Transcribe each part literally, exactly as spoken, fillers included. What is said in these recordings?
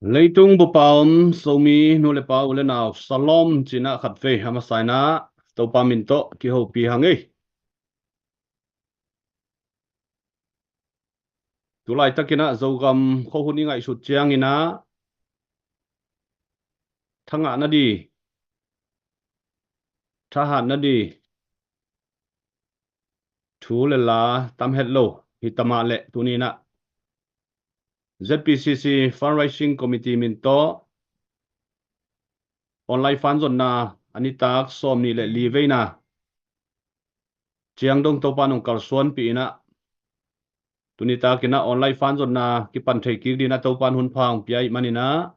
Leitung bup a om Zomi nu le pa, u le nau, Shalom ci-in ah khatvei a masa in ah Topa min tawh kihopih hang ei. Tu laitakin ah Zogam khuahun i ngaihsut ciangin ah thangahna di, thahatna di thu le la tam het lo hi ta mah leh, tuni in ah Z P C C Fundraising Committee min tawh online fanzonna a nitak sawmnih le li veina ciang dong Topa in hong kalsuanpih in ah, tu nitakin ah online fanzonna kipan thei kik dingin ah Topa in hun pha hong pia ahih manin ah,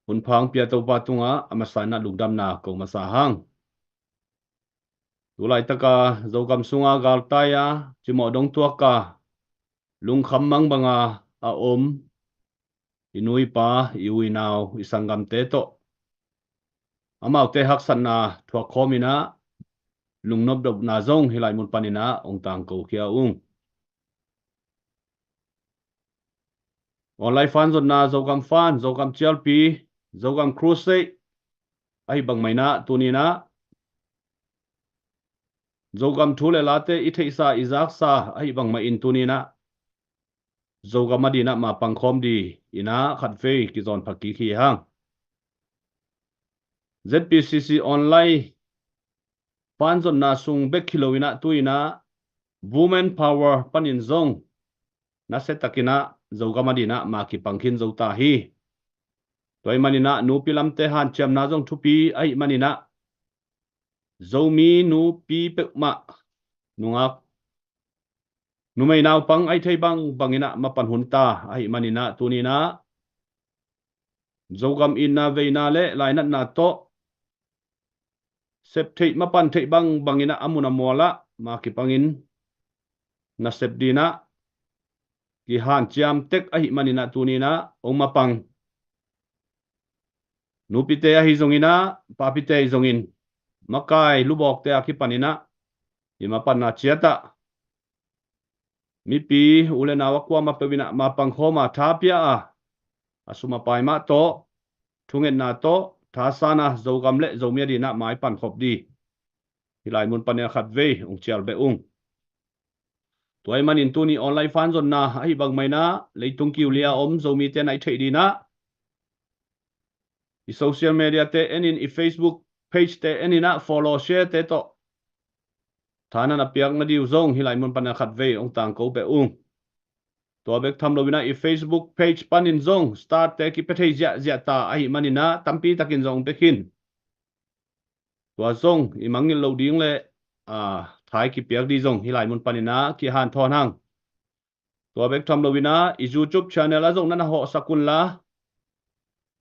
hun pha hong pia Topa tungah a masa in ah lungdamna ko masa hang. Tu laitaka Zogam sunga galtai-a cimawh dong tuaka lungkham mang banga a om i nu i pa, i u i nau, i sanggamte tawh amaute haksatna thuak khawm in ah lungnopdopna zong hih lai mun panin ah hong tangko khia ung. Online fanzonna, Zogam fan, Zogam cialpi, Zogam crusade ahi bangmah in ah, tuni in ah Zogam thu le late i theihsa, i zaksa ahi bangmah in, tuni in ah Zogam a dingin ah mapang khawm dingin ah khatvei kizawn pha kik hi hang. Z P C C online fanzonna sung bek hi lo in ah, tu in ah Women Power panin zong nasia takin ah Zogam a dingin ah ma kipang khin zo ta hi. Tua ahih manin ah nupi lamte hanciamna zong thupi ahih manin ah, Zomi nupi peuhmah, nungak, numei naupang ahi thei bangbangin ah mapan hun ta ahih manin ah, tuni in ah Zogam itna, veina le lainatna tawh sep theih, mapan theih bangbangin ah a mun a mual ah ma kipangin nasep dingin ah kihanciam tek ahih manin ah, tuni in ah hong mapang nupite ahi zongin ah, papite ahi zongin, makai lubawkte a kipanin ah i mapanna ciat ah mipi, u le nau a kuamah peuh in ah mapang khawm a, tha pia a, a sum a pai mah tawh, thungetna tawh, thasan a, Zogam le Zomi a dingin ah maipan khop dingin hih lai mun panin ah khatvei hong cial beh ung. Tua ahih manin tuni online fanzonna ahi bangmah in ah, leitung kiu li a om Zomite na i theih dingin ah i social media te en in, i Facebook page te en in ah, follow, share te tawh tha na na piak nading uh zong hih lai mun panin ah khatvei hong tangko beh ung. Tua bek tham lo in ah i Facebook page panin zong star te kipia thei ziahziah ta ahih manin ah tampi takin zong pia khin. Tua zong i mangngilh loh ding le, aa, tha i kipiak ding zong hih lai mun panin ah kihanthawn hang. Tua bek tham lo in ah i YouTube channel ah zong na na hawhsak un la,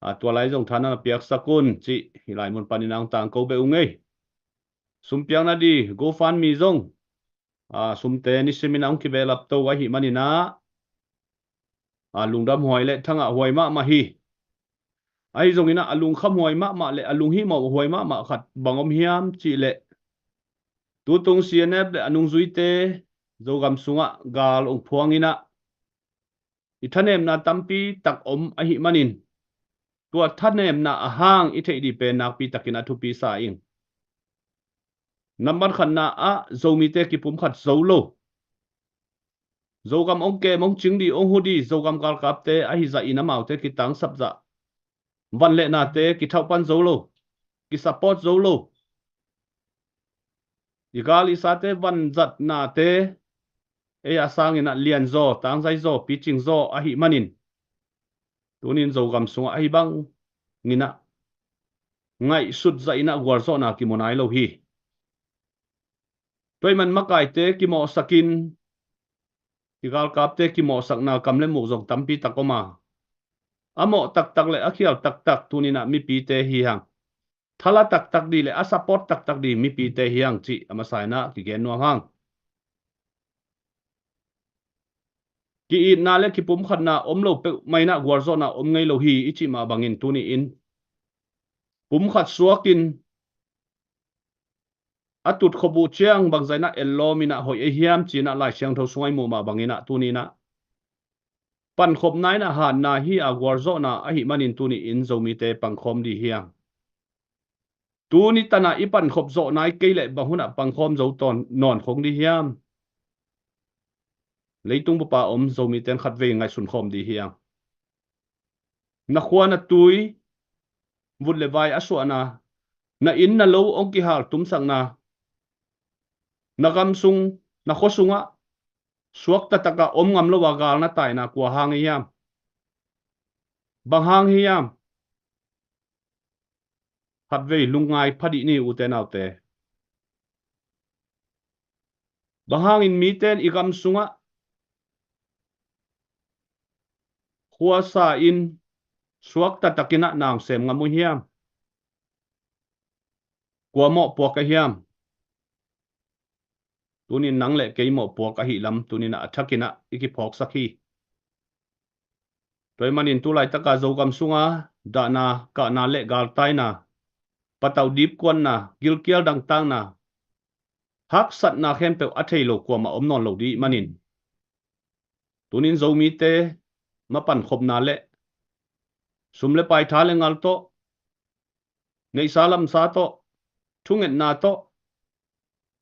aa, tua lai zong tha na na piaksak un cih hih lai mun panin ah hong tangko beh ung ei. Sum piakna ding GoFundMe zong, aa, sumte nisimin ah hong kibehlap to ahih manin ah, aa, lungdam huai le thangah huai mahmah hi. Ahi zongin ah a lungkham huai mahmah le a lunghimawh huai mahmah khat bang om hiam cih leh, tutung C N F le a nungzuite Zogam sungah gal hong phuang in ah i thanemna tampi tak om ahih manin, tua thanemna a hang i theih ding pen nakpi takin a thupi sa ing. Nambat khatna ah Zomite kipumkhat zo lo, Zogam hong kem, hong cing ding, hong hu ding Zogam galkapte ahi zahin amaute kitangsap zah, van le nate kithauhpan zo lo, kisupport zo lo. I gal i sate vanzatnate ei a sangin ah lianzaw, tangzaizaw, picingzaw ahih manin, tunin Zogam sungah ahi bangin ah ngaihsut zahin ah gualzawhna kimu nai lo hi. Tua ahih man makaite kimawhsakin, i galkapte kimawhsakna kam le muk zong tampi tak om a, a mawh taktak le a khial taktak tunin ah mipite hi hang. Thala taktak ding le a support taktak ding mipite hi hang cih a masa in ah kigen nuam hang. Ki-itna le kipumkhatna om lo peuhmah in ah gualzawhna om ngei lo hi i cih mah bangin, tuni-in pumkhat suakin a tutkhop uh ciang bangzah in ah ellawm in ah hoih ei hiam ci-in ah Lai Siangtho sungah i muh mah bangin ah, tuni-in ah pankhopna in ah hatna hi a, gualzawhna ahih manin tuni in Zomite pangkhawm dih hiam? Tuni tan ah i pankhop zawh nai kei leh bang hun ah pangkhawm zo tawn nawn khong dih hiam? Leitung bup a om Zomite in khatvei ngaihsun khawm dih hiam? Na khua na tui, vut le vai a suahna, na inn na lo hong kihal tumsakna, na gam sung, na khua sungah suakta tak a om ngam lo a gal na taina kua hang hiam? Bang hang hiam? Khatvei lungngai pha dih ni, ute naute. Bang hangin mite in i gam sungah khuasa in suakta takin ah na hong sem ngam uh hiam? Kua mawhpuak a hiam? Tunin nang le kei mawhpuak ahih lam tunin ah a thakin ah i kiphawksak hi. Tua ahih manin tu laitak a Zogam sunga dahna, kahna le galtaina, patauh dipkuanna, gilkial dangtakna, haksatna khempeuh a thei lo kuamah om nawn lo dih manin, tunin Zomite mapan khopna le sum le pai, tha le ngal tawh, neihsa lamsa tawh, thungetna tawh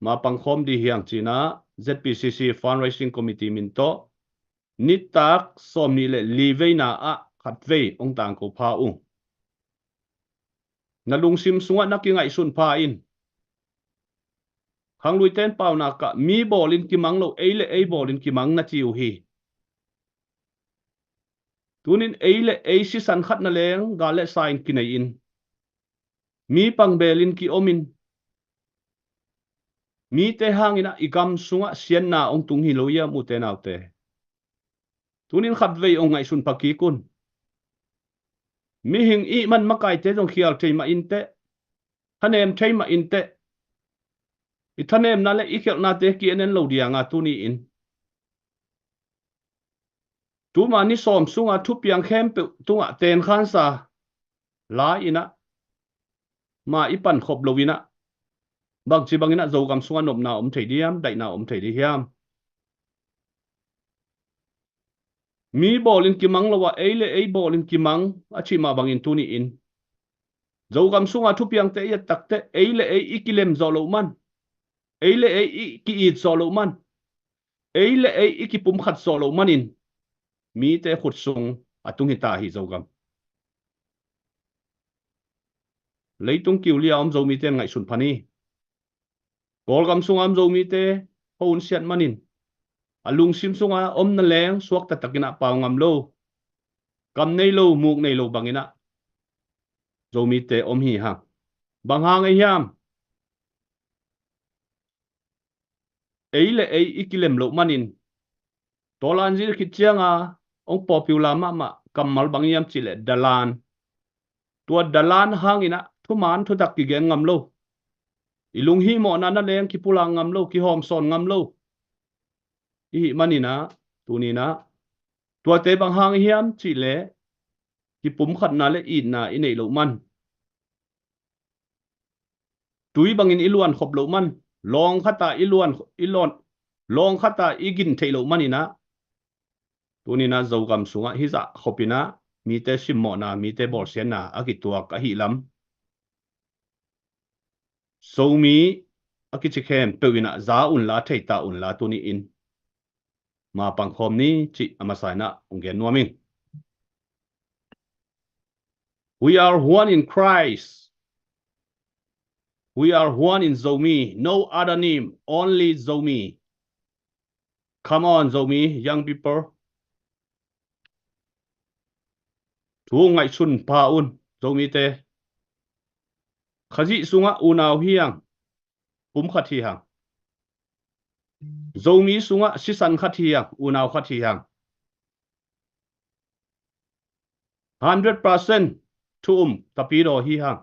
mapang khawm dih hiang ci-in ah Z P C C Fundraising Committee min tawh nitak sawmnih le li veina ah khatvei hong tangko pha ung. Na lungsim sungah na kingaihsun pha in. Khangluite in paunak ah mi bawlin kimang lo, ei le ei bawlin kimang na ci uh hi. Tunin ei le ei sisan khat na leng gal le sa in kinei in, mi pangbelin ki-omin, mite hangin ah i gam sungah siatna hong tung hi lo hiam, ute naute? Tunin khatvei hong ngaihsun pha kik un. Mihing ihman makaite zong khial thei mah inteh, thanem thei mah inteh, i thanemna le i khialhnate ki-en en lo dianga tuni in, tuma ni sawm sunga thupiang khempeuh tungah tenkhansa lai-in ah, ma i pan khop lo-in ah, bangci bangin ah Zogam sungah nopna om thei dih hiam, daihna om thei dih hiam? Mi bawlin kimang lo ah ei le ei bawlin kimang a cih mah bangin tuni in Zogam sunga thupiangte i et takteh ei le ei i kilem zawh loh man, ei le ei i ki-it zawh loh man, ei le ei i kipumkhat zawh loh manin mite khut sung a tung hi ta hi Zogam. Leitung kiu li-a om Zomite in ngaihsun pha ni. Kawlgam sunga om Zomite hong hun siat manin a lungsim sunga om na leng suakta takin ah pau ngam lo, kam nei lo, muk nei lo bangin ah Zomite om hi hang. Bang hang ei hiam? Ei le ei i kilem loh manin, tawlan zil khit cianga hong popular mahmah kammal bang hiam cih leh dalan. Tua dalan hangin ah thuman thutak kigen ngam lo, i lunghihmawhna na leng kipulak ngam lo, kihawmsawn ngam lo i hih manin ah, tunin ah tuate bang hang hiam cih leh kipumkhatna le itna i neih loh man, tui bangin i luan khop loh man, lawng khata i luan, i lawn, lawng khata i gin theih loh manin ah, tunin ah Zogam sungah hizah khopin ah mite simmawhna, mite bawlsiatna a kituak ahih lam, Zomi a kici khempeuh in ah za unla, theita unla, tuni in mapang khawm ni cih a masa in ah hong gen nuam ing. We are one in Christ. We are one in Zomi. No other name, only Zomi. Come on, Zomi, young people. Thu ngaihsun pha un, Zomite. Khazih sungah unau hi hang, pum khat hi hang. Zomi sungah sisan khat hi hang, unau khat hi hang. Hundred percent thu um tapidaw hi hang.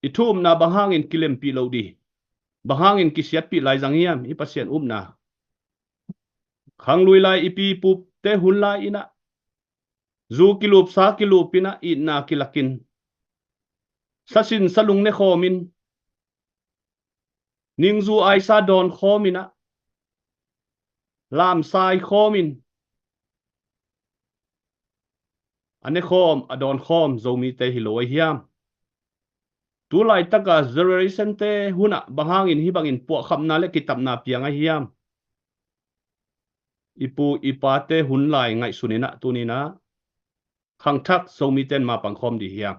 I thu umna bang hangin kilempih loh dih, bang hangin kisiatpih lai zang hiam? I Pasian upna. Khanglui lai i pi pupte hun lai-in ah zu kilup sa kilup in ah itna kilakin, sasin salung ne khawmin, ningzu aisa dawn khawmin ah, lamsai khawmin, a nekhawm, a dawnkhawm Zomite hi lo ahi hiam? Tu laitaka generation-te hunah bang hangin hih bangin puahkhamna le kitapna piang ahi hiam? I pu i pate hun lai ngaihsun inah tuninah khangthak Zomite in mapang khawm dih hiam?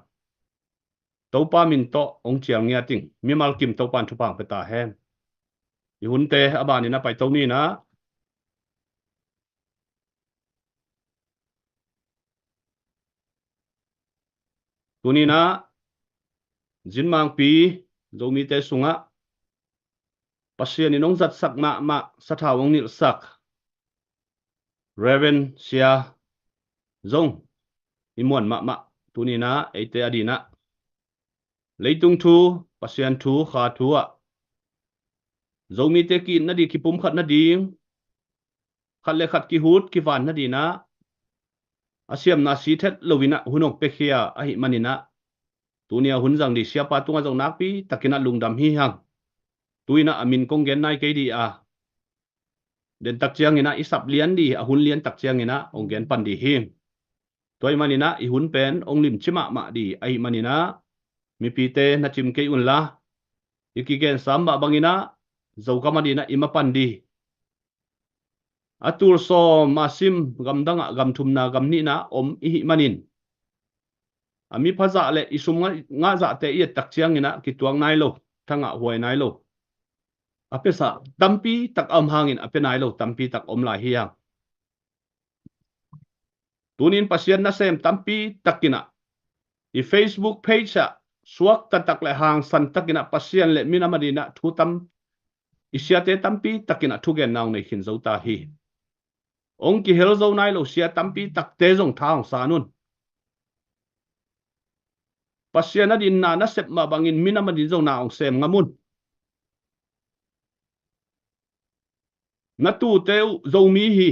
Topa min tawh hong cial ngiat ing. Mimal kim Topa in thupha hong pia ta hen. I hunte a banin a paito ninah tuninah Zinmangpi Zomite sungah Pasian in hong zatsak mahmah, sathau hong nilhsak Reverend Sia zong i muan mahmah. Tuninah eite a dinah leitung thu, Pasian thu, kha thu ah Zomite ki-it nading, kipumkhat nading, khat le khat kihut kivan nadinah a siamna sithet loinah hun hong piakhia ahih maninah tunia hun zang dih siapa tungah zong nakpi takinah lungdam hi hang. Tuinah a min kong gen nai kei dih a, dentak cianginah i sap lian dih, a hun liantak cianginah hong gen pan dih hi. Tua ahih maninah i hun pen hong limci mahmah dih ahih maninah mipite na cim kei unla, i kigensa mah banginah Zogam a dinah i mapan dih. A tul sawm a sim gamdangah gamthumna gamnihna om ihih manin a miphazah le i sum ngah-, ngahzahte i ettak cianginah kituak nai lo, thangah huai nai lo, a piasa tampi tak a om hangin a pia nai lo tampi tak om lai hi hang. Tunin Pasian nasem tampi takinah i Facebook page ah suak taktak le hangsan takinah Pasian le minam a dinah thu tam, i siate tampi takinah thugenna hong nei khin zo ta hi. Hong kihel zo nai lo sia tampi takte zong tha hong san un. Pasian a dinna nasep mah bangin minam a din zong na hong sem ngam un. Na tute uh Zomi hi,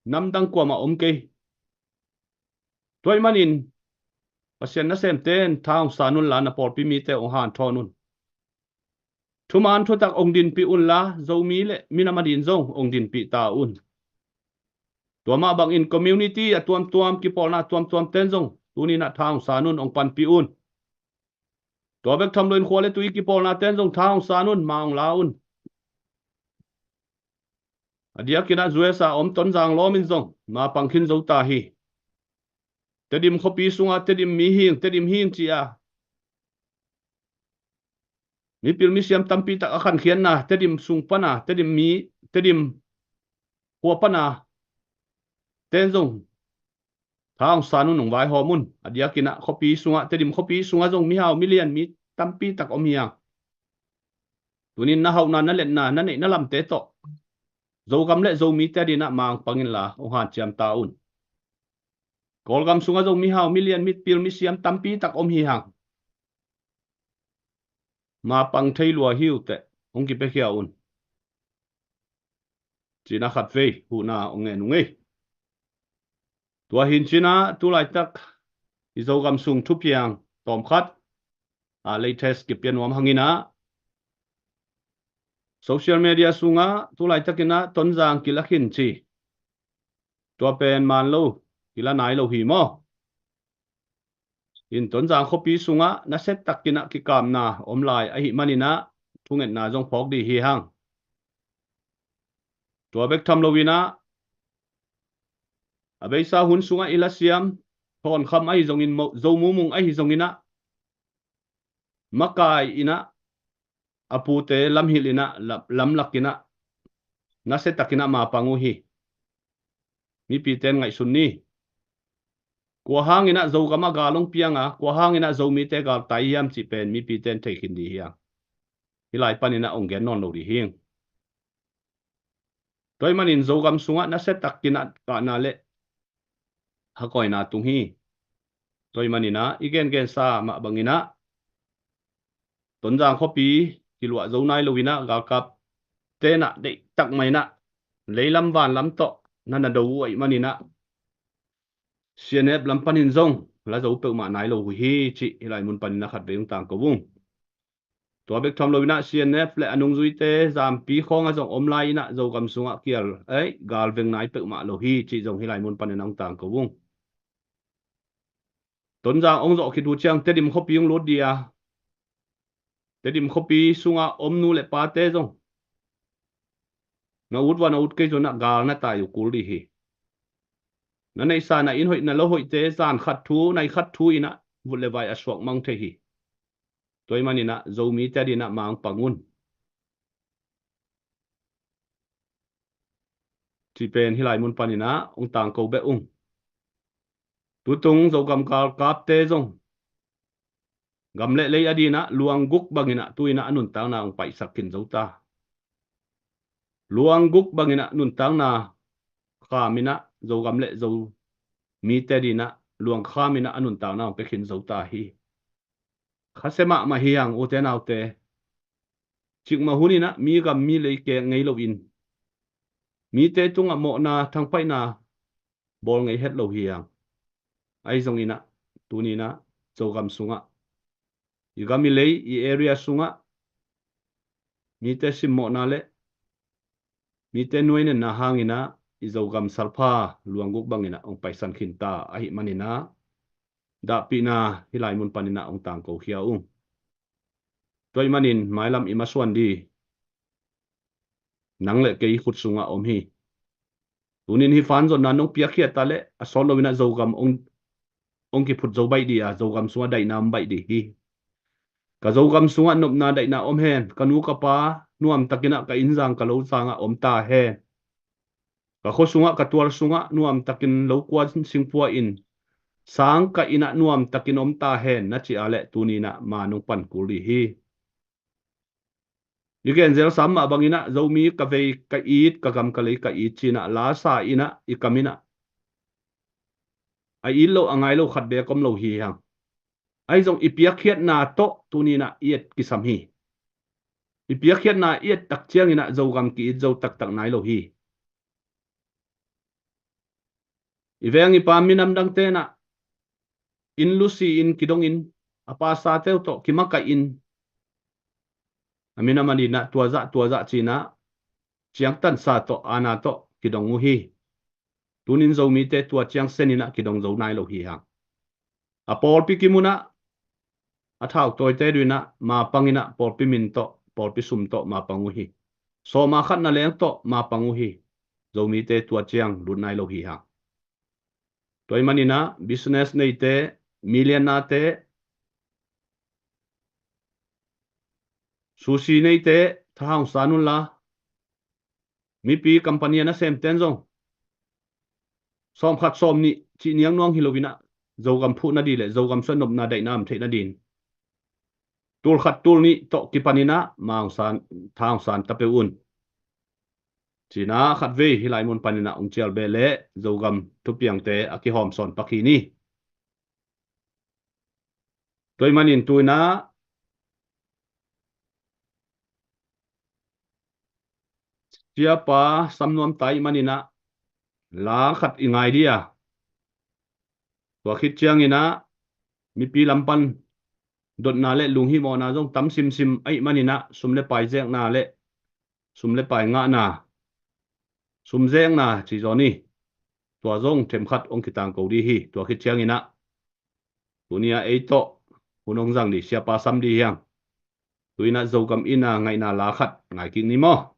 namdang kuamah om kei. Tua ahih manin Pasian nasemte in tha hong san unla na pawlpi mite hong hanthawn un. Thuman thutak hong dinpih unla Zomi le minam a din zong hong dinpih ta un. Tua mah bangin community a tuamtuam, kipawlna tuamtuamte in zong tuninah tha hong san un, hong panpih un. Tua bek tham loin khua le tui kipawlnate in zong tha hong san un, ma hong la un. A diakinah U S A om Tonzang lawm in zong mapang khin zo ta hi. Tedim khuapi sungah Tedim mi hing, Tedim hing ci-a mipil misiam tampi tak a khankhiatna, Tedim sung pana, Tedim mi, Tedim khua pana ten zong tha hong san un, hong vaihawm un. A diakinah khuapi sungah, Tedim khuapi sungah zong mihau milian mi tampi tak om hi hang. Tunin na hauhna, na letna, na neihna lamte tawh Zogam le Zomite a dinah mapang inla hong hanciam ta un. Kawlgam sungah zong mihau milian, mipil misiam tampi tak om hi hang. Mapang thei lua hi uh teh, hong kipiakhia un. Cina khatvei huhna hong ngen ung ei. Tua hi in cinah tu laitak i Zogam sung thupiang tawmkhat, a, latest kipia nuam hanginah social media sungah tu laitakinah Tonzang kila khin ci. Tua pen man lo, kila nai lo hi maw? In Tonzang khuapi sungah nasia takinah kikapna om lai ahih maninah thungetna zong phawk dih hi hang. Tua bek tham loinah a beisa hun sungah i lasiam Thawnkham ahi zongin, Mo-, Zo Mumung ahi zonginah makai inah a pute lamhilh inah, la-, lamlak inah nasia takinah mapang uh hi. Mipite in ngaihsun ni. Kua hanginah Zogam ah gal hong pianga, kua hanginah Zomite gal tai hiam cih pen mipite in thei khin dih hi hang. Hih lai paninah hong gen nawn lo dih hi. Tua ahih manin Zogam sungah nasia takinah kahna le hakawina tung hi. Tua ahih maninah i gengensa mah banginah Tonzang khuapi kiluah zo nai loinah galkap tenah deihtak mah inah leilam vanlam tawh na na do uh ahih maninah C N F lam panin zong la zo peuhmah nai lo uh hi cih hih lai mun panin a khatvei hong tangko ung. Tua bek tham loinah C N F le a nungzuite zampi khawngah zong om lai inah Zogam sungah kial, ei, gal veng nai peuhmah lo hi cih zong hih lai mun panin hong tangko ung. Tonzang hong zawh khit uh ciang Tedim khuapi hong lut dih a, Tedim khuapi sungah om nu le pate zong na ut vua na ut kei zong na gal na tai uh kul dih hi. Na neihsa na inn hoih na lo hoihte zan khat thu nai khat thu inah vut le vai a suak mang thei hi. Tua ahih maninah Zomite adinah ma hong pang un. Ci pen hih lai mun paninah hong tangko beh ung. Tutung Zogam galkapte zong gam le lei adinah luang guk banginah tuinah a nuntakna hong paihsak khin zo ta. Luang guk banginah nuntakna khaminah Zogam le Zomite adinah luang khaminah a nuntakna hong pia khin zo ta hi. Khasia mahmah hi hang ute naute. Cikmah huninah mi gam mi lei kek ngei loin mite tungah mawhna thangpaihna bawl ngei het lo hi hang. Ahi zonginah tuninah Zogam sungah i gam i lei i area sungah mite simmawhna le mite nuainenna hanginah i Zogam salpha luang guk banginah hong paisan khin ta ahih maninah dahpihna hih lai mun paninah hong tangko khia ung. Tua ahih manin mailam i masuan dih nang le kei khut sungah om hi. Tunin hih fan zonna nong piakkhiat ta le a sawt loinah Zogam hong, hong kiphut zo baih dih a, Zogam sungah daihna om baih dih hi. Ka Zogam sungah nopna daihna om hen, ka nu ka pa nuamtakinah ka inn zang ka lo zangah om ta hen. Ka khua sungah ka tual sungah nuamtakin lo kua singpua in sang ka innah nuamtakin om ta hen na ci a le tuninah ma nong pan kul dih hi. I genzel sam mah banginah Zomi ka vei ka it ka gam ka lei ka it cinah lasa innah i kaminah a it lo a ngai lo khat bek om lo hi hang. Ahi zong i piakkhiatna tawh tuninah i et kisam hi. I piakkhiatna i et tak cianginah Zogam ki it zo taktak nai lo hi. I veng i pa minam dang tenah inn lusi in kidongin a pasate uh tawh kimakaih in a minam adinah tuazah tuazah cinah ciangtansa tawh aana tawh kidong uh hi. Tunin Zomite tua ciang seninah kidong zo nai lo hi hang. A pawlpi kimunah a thautawite duinah ma panginah pawlpi min tawh pawlpi sum tawh ma pang uh hi. Sawma khatna leng tawh ma pang uh hi. Zomite tua ciang lut nai lo hi hang. Tua ahih maninah business neite, millionaire-te, sushi neite thahaung san unla mipi company a nasemten zong sawmkhat sawmnih cih niang nuang hi loinah Zogam phuh nadih le Zogam suah nopna daihna om theih nadin tulkhat tulnih tawh kipaninah ma hong san, tha hong san ta peuh un. Cinah khatvei hih lai mun paninah hong cial beh le Zogam thupiangte a kihawm sawn pak hi ni. Tua ahih manin tuinah siapa sam nuam ta ahih maninah la khat i ngai dih a, tua khit cianginah mipi lam pan dotna le lunghimawhna zong tam simsim ahih maninah sum le pai zekna le sum le pai ngahna, sum zekna ci zaw ni. Tua zong themkhat hong kitangko dih hi. Tua khit cianginah tuni-ah ei tawh hun hong zang dih siapa sam dih hi hang. Tuinah Zogam innah ngaihna la khat ngai kik ni maw?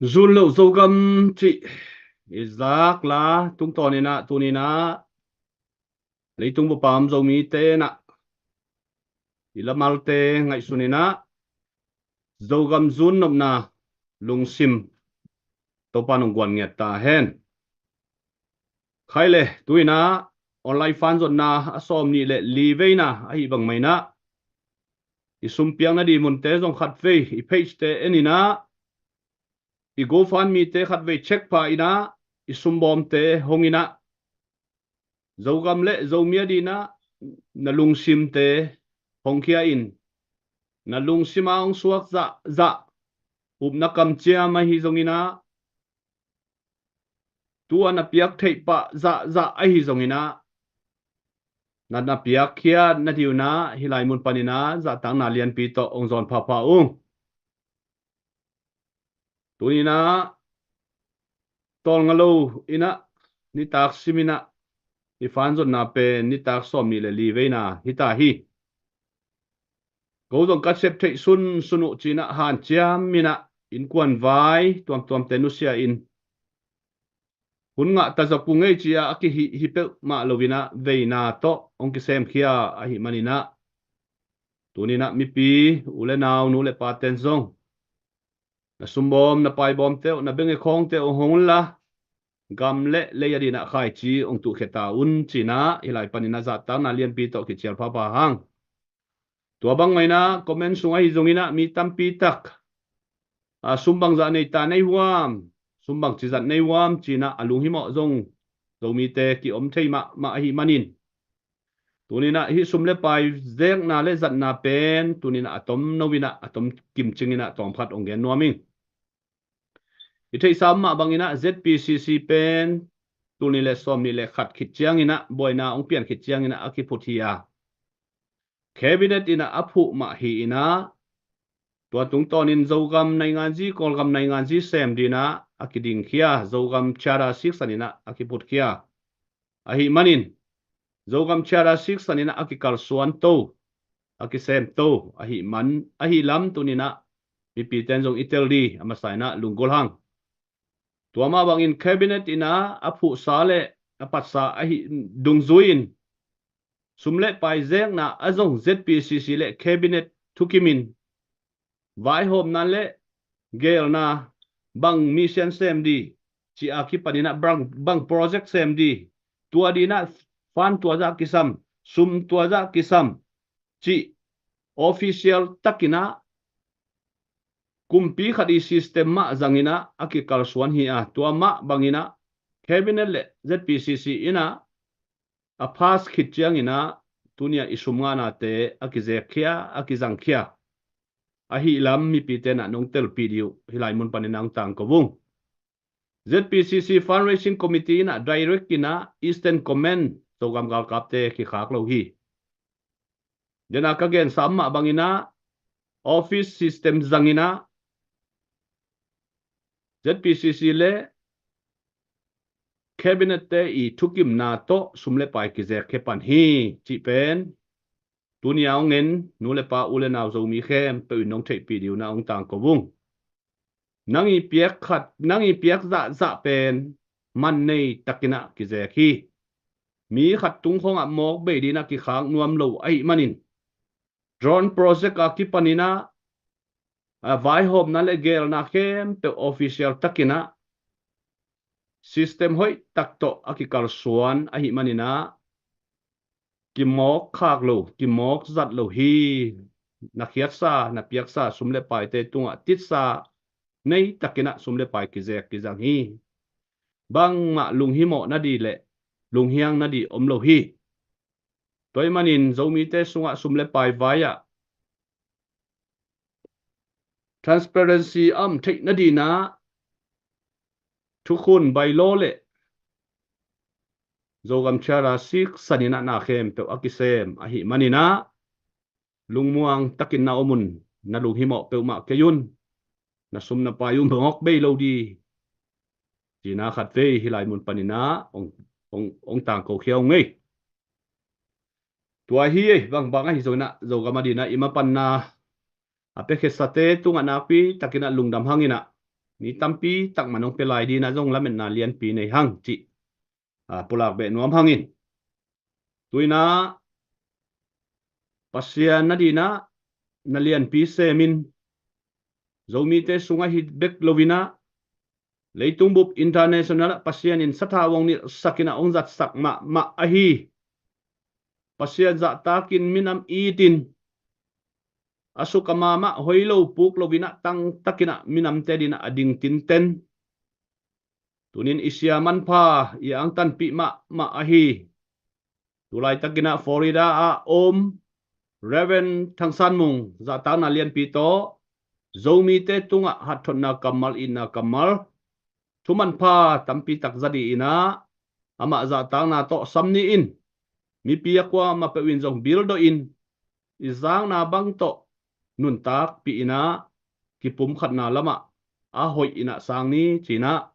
Zun loh Zogam cih i zak la tungtawn in ah, tuni in ah leitung bup a om Zomite in ah i lamalte ngaihsun in ah Zogam zun nopna lungsim Topa in hong guan ngiat ta hen. Khai le, tu in ah online fan zotna a sawm nih le li veina ahi bang mah in ah i sum piakna ding munte zong khat vei i page te en in ah, i GoFundMe te khat vei check pha in ah, i sum bawmte hong in ah, Zogam le Zomi a ding in ah na lungsimte hongkhia in, na lungsim a hong suak zahzah upna kamciam ahi zong in ah, tua na piak theih pah zahzah ahi zong in ah, na, na piakkhiat na ding un ah hih lai mun pan in ah zahtakna lianpi tawh hong zawn phapha ung. Tuni in ah tawlnga lo in ah nitak sim in ah i fan zotna pen nitak sawm nih le li veina hi ta hi. Ko zong ka sep theih sunsun uh ci in ah hanciam in ah innkuan vai tuamtuamte nusia in, hun ngah ta zok ung ei ci a a kihih hi peuhmah lo in ah veina tawh hong kisemkhia ahi man in ah, tuni in ah mipi u le nau, nu le paten zong na sumbawm, na paibawmte uh, na benge khawngte uh hong un la, gam le lei a ding in ah khaici hong tuhkhia ta un ci in ah hih lai pan in ah zahtakna lianpi tawh kicial phapha hang. Tua bang mah in ah comment sung ahi zong in ah mi tampi tak, a, sum bangzah nei ta nei huam, sum bangci zat nei huam ci in ah a lunghimawh zong Zomite kiom thei mahmah ahi man in, tuni in ah hih sum le pai zekna le zatna pen tuni in ah a tom no in ah, a tom kimcing in ah tawmkhat hong gen nuam ing. I theihsa mah bang in ah ZPCC pen tul nih le sawm nih le khat khit ciang in ah buaina hong pian khit ciang in ah a kiphut hi a, Cabinet in ah a phuh mah hi in ah, tua tungtawn in Zogam nainganzi, Kawlgam nainganzi sem ding in ah a kidingkhia, Zogam Charter siksan in ah a kiphutkhia ahi man in, Zogam Charter siksan in ah a kikalsuan to, a kisem to ahi man, ahi lam tuni in ah mipite in zong i tel ding a masa in ah lunggulh hang. Tua mah bang in Cabinet in ah a phuhsa le a patsa ahi dungzui in, sum le pai zekna ah zong ZPCC le Cabinet thukim in vaihawmna le geelna, bang mission sem ding ci a kipan in ah bang, bang project sem ding, tua ding in ah fund tua zah kisam, sum tua zah kisam cih official tak in ah kumpi khat i system mah zang in ah a kikalsuan hi a, tua mah bang in ah Cabinet le ZPCC in ah a pass khit ciang in ah tuni a i sum ngahnate a kizekkhia, a kizangkhia ahi lam mipite in ah nong telpih ding uh hih lai mun pan in ah hong tangko ung. ZPCC Fundraising Committee in ah direct in ah Eastern Command Zogam galkapte kikhak lo hi. Dena ka gensa mah bang in ah office system zang in ah ZPCC le Cabinet te i thukimna tawh sum le pai kizekkhia pan hi cih pen tuni a hong en nu le pa, u le nau, Zomi khempeuh in nong theihpih ding un ah hong tangko ung. Nang i piak khat, nang i piak zahzah pen man nei tak in ah kizek hi. Mi khat tung khawng ah mawk bei ding in ah kikhak nuam lo ahi man in, drone project a kipan in ah, a, vaihawmna le geelna khempeuh official tak in ah system hoih tak tawh a kikalsuan ahi man in ah kimawk khak lo, kimawk zat lo hi. Na khiatsa, na piaksa sum le paite tungah titsa nei tak in ah sum le pai kizek kizang hi. Bangmah lunghimawh na ding le lunghiang na ding om lo hi. Tua ahih man in Zomite sungah sum le pai vai ah transparency a om theih na ding in ah thukhun, bylaw le Zogam Charter siksan in ah na khempeuh a kisem ahi man in ah lungmuang tak in na om un, na lunghimawh peuhmah kei un, na sum na pai uh mawk bei lo ding ci in ah khat vei hih lai mun pan in ah hong, hong, hong tangko khia ung ei. Tua hi ei, bangbang ahi zong in ah Zogam a ding in ah i mapanna a piakhiatsate tungah nakpi tak in ah lungdam hang in ah mi tampi tak man hong pia lai dinah zong lametna lianpi nei hang cih, ah, pulak beh nuam hangin. Tuinah Pasian na dinah na lianpi semin Zomite sungah hi bek loinah leitung bup international ah Pasian in sathau hong nilhsakinah hong zatsak mahmah ahi Pasian zahtakin minam itin a suk a mamah hoih lo puk loinah tangtakinah minamte dinah a ding tinten tunin i sia manpha i angtanpih mahmah ahi tulaitakinah Florida ah om Reverend Thangsan Mung zahtakna lianpi tawh Zomite tungah hathotna kammal, itna kammal, thumanpha tampi tak za dih inah amah zahtakna tawh sam ni in mipi a kuamah peuh in zong bildoh in i zakna bang tawh nuntakpih inah kipumkhatna lamah a hoih inah sang ni cinah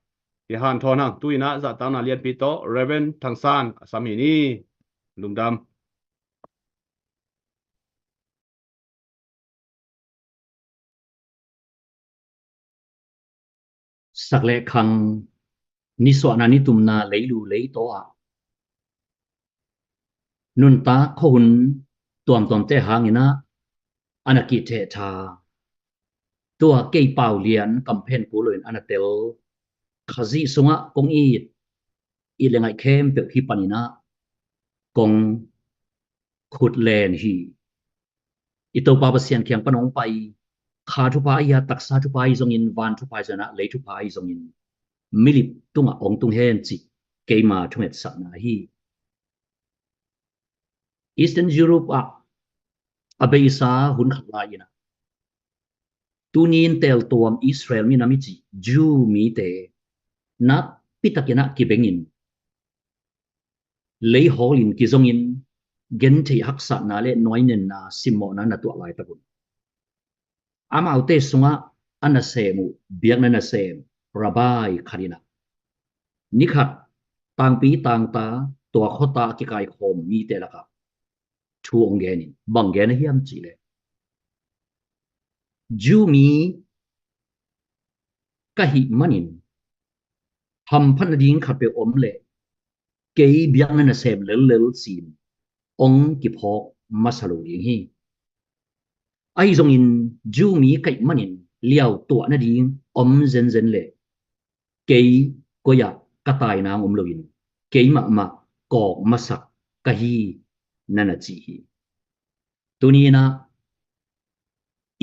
i hanthawn hang. Tu inah zahtakna lianpi tawh Reverend Thangsan a sam hi ni. Lungdam. Sak le khang, nisuahna nitumna leilu leitaw ah nuntak khuahun tuamtuamte hanginah a na kitheh tha. Tua kei Pau Lian kamphen kul loin a na tel Khazih sungah kong it, it le ngaih khempeuh hi paninah kong khutlen hi. I Topa Pasian kiang pan hong pai, kha thupha ahi a, taksa thupha ahi zongin, van thupha ahi zongin, lei thupha ahi zongin, milip tungah hong tung hen cih keima thungetsakna hi. Eastern Europe ah a beisa hun khat lai inah tunin teltuam Israel minam i cih Jew mite nakpi takinah kibengin, lei hawlin kizongin, gentheih haksatna le nuainenna simmawhna na tuah laitak un. Amaute sungah a nasem uh biakna nasem rabbi khat inah nikhat tangpi tangta tua khuata a kikaikhawm mite lakah thu hong genin, bang gen a hiam cihleh, Jew mi ka hih manin hamphatna ding khatpeuh om leh kei biakna nasem lellel cin hong kiphawk masa lo ding hi. Ahi zongin Jew mi ka hih manin liau tuah nading om zenzen leh kei koi-ah ka tai nang om loin kei mahmah kawk masak ka hi, na na ci hi. Tuni inah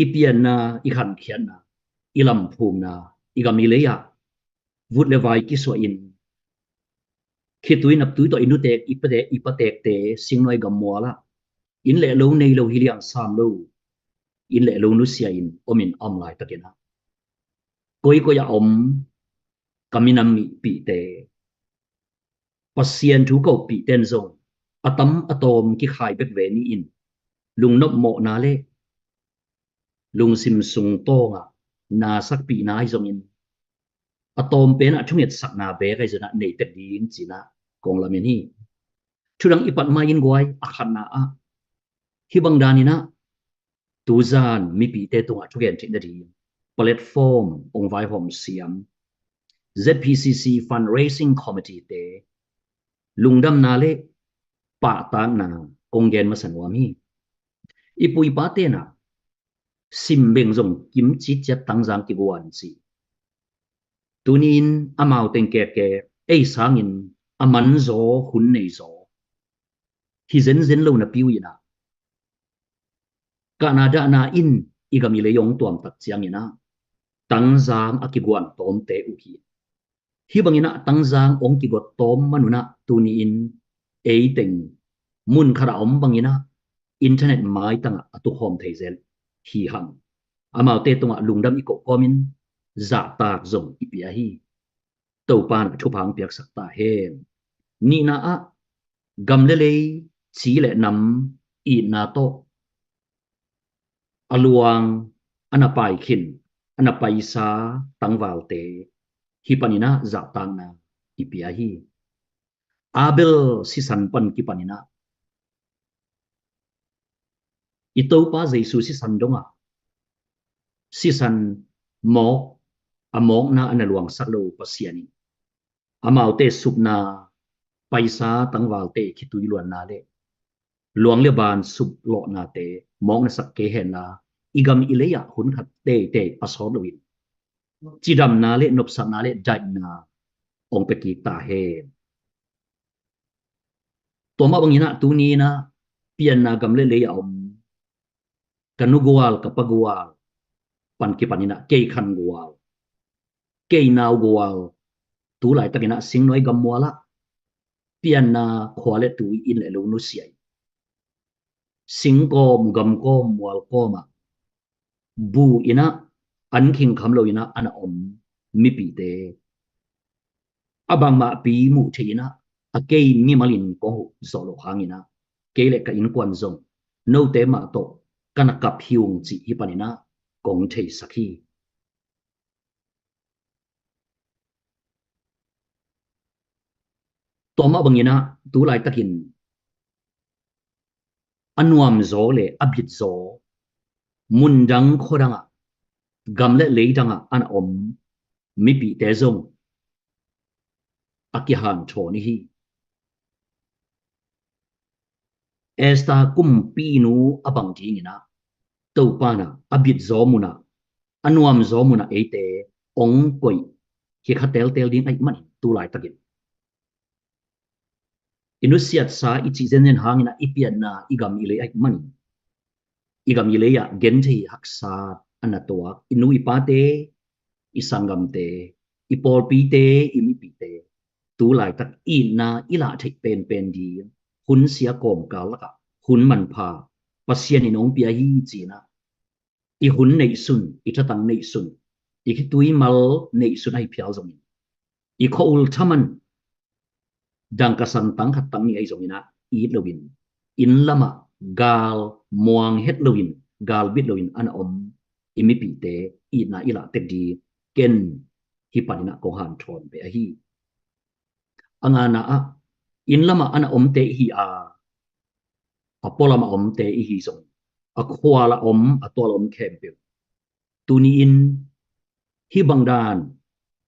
i pianna, i khankhiatna, i lamphumna, i gam i lei-ah vut le vai kisuahin khitui naptui tawh i nutek i patek, i patekte singnuai gammual ah inn le lo nei lo, hi liang sam lo, inn le lo nusia in omin a om laitakinah koikoi a om ka minam mipihte, Pasian thu ka oppihte in zong a tam a tawm kikhai bek ve ni in, lungnopmawhna le lungsim sung tawngah nasakpihna ahi zongin a tawm penah thungetsakna beek ahi zonah nei tek ding cinah kong lamen hi. Thudang i pat mai in guai, a khatna ah hih bang daninah tuzan mipite tungah thugen theih nading platform hong vaihawm siam Z P C C Fundraising Committee te lungdamna le pahtakna kong gen masa nuam hi. I pu i pa tenah simbeng zong kimcit ciat Tangzang kiguan ci. Tuni-in amau teng kekke ei sangin a manzaw hun neizaw hi zenzen lo napi uh inah kahna dahna in i gam i lei hong tuamtak cianginah Tangzang a kiguan tawmte uh hi. Hih banginah Tangzang hong kigot tawm manunah tuni-in eiteng mun khat a om banginah internet maitangah a tukhawm thei zel hi hang. Amaute tungah lungdam i kohkawmin zahtak zong i pia hi. Topa in thupha hong piaksak ta hen. Nihna ah gam le lei, ci le nam itna tawh a luang, a na paikhin, a na paisa tangvalte hih paninah zahtakna i pia hi. Abel sisan pan kipaninah i Topa Jesu sisan dongah sisan mawk a mawkna a na luangsak lo Pasian in amaute supna, paisa tangvalte khitui luanna le luang le ban suplawhnate mawkna sak kei henla, i gam i lei-ah hun khat teitei a sawt loin cidamna le nopsakna le daihna hong pia kik ta hen. Tua mah bangin ah tuni in ah pianna gam le lei a om ka nu gual, ka pa gual pan kipan in ah kei khan gual, kei nau gual, tu laitakin ah singnuai gammual ah pianna khua le tui, inn le lo nusia in, singkawm gamkawm mualkawm ah bu in ah an khingkham lo in ah a na om mipite a bangmahpi muh theih in ah, a kei mimalin kong huh zawh loh hangin ah kei le ka innkuan zong note mah tawh ka na kap hi ung cih hih panin ah kong theisak hi. Tua mah bangin ah tu laitakin a nuamzaw le a bitzaw mundang khuadangah, gam le leidangah a na om mipite zong a kihanthawn i hi. Esther kumpinu a bang dingin ah Topa in ah a bitzaw munah, a nuamzaw munah eite hong koih hi kha teltel ding ahih manin tu laitakin i nusiatsa i cih zenzen hangin ah i pianna i gam i lei ahih manin i gam i lei-ah genthei haksa a na tuak i nu i pate, i sanggamte, i pawlpite, i mipite tu laitak itna i lah theih penpen ding hun sia kawmkal lakah hun manpha Pasian in hong pia hi ci-in ah i hun neihsun, i thatang neihsun, i khitui mal neihsun ahi phial zongin i khua-ul thaman dangka santang khat tang nih ahi zongin ah it loin, inn lamah gal muang het loin, gal bit loin a na om i mipite itna i lah tek ding ken hih panin ah kong hanthawn ve ahi. A ngana ah inn lamah a na omte i hi a, a pualam a omte i hi zong, a khual a om, a tual a om khempeuh tuni-in hih bang dan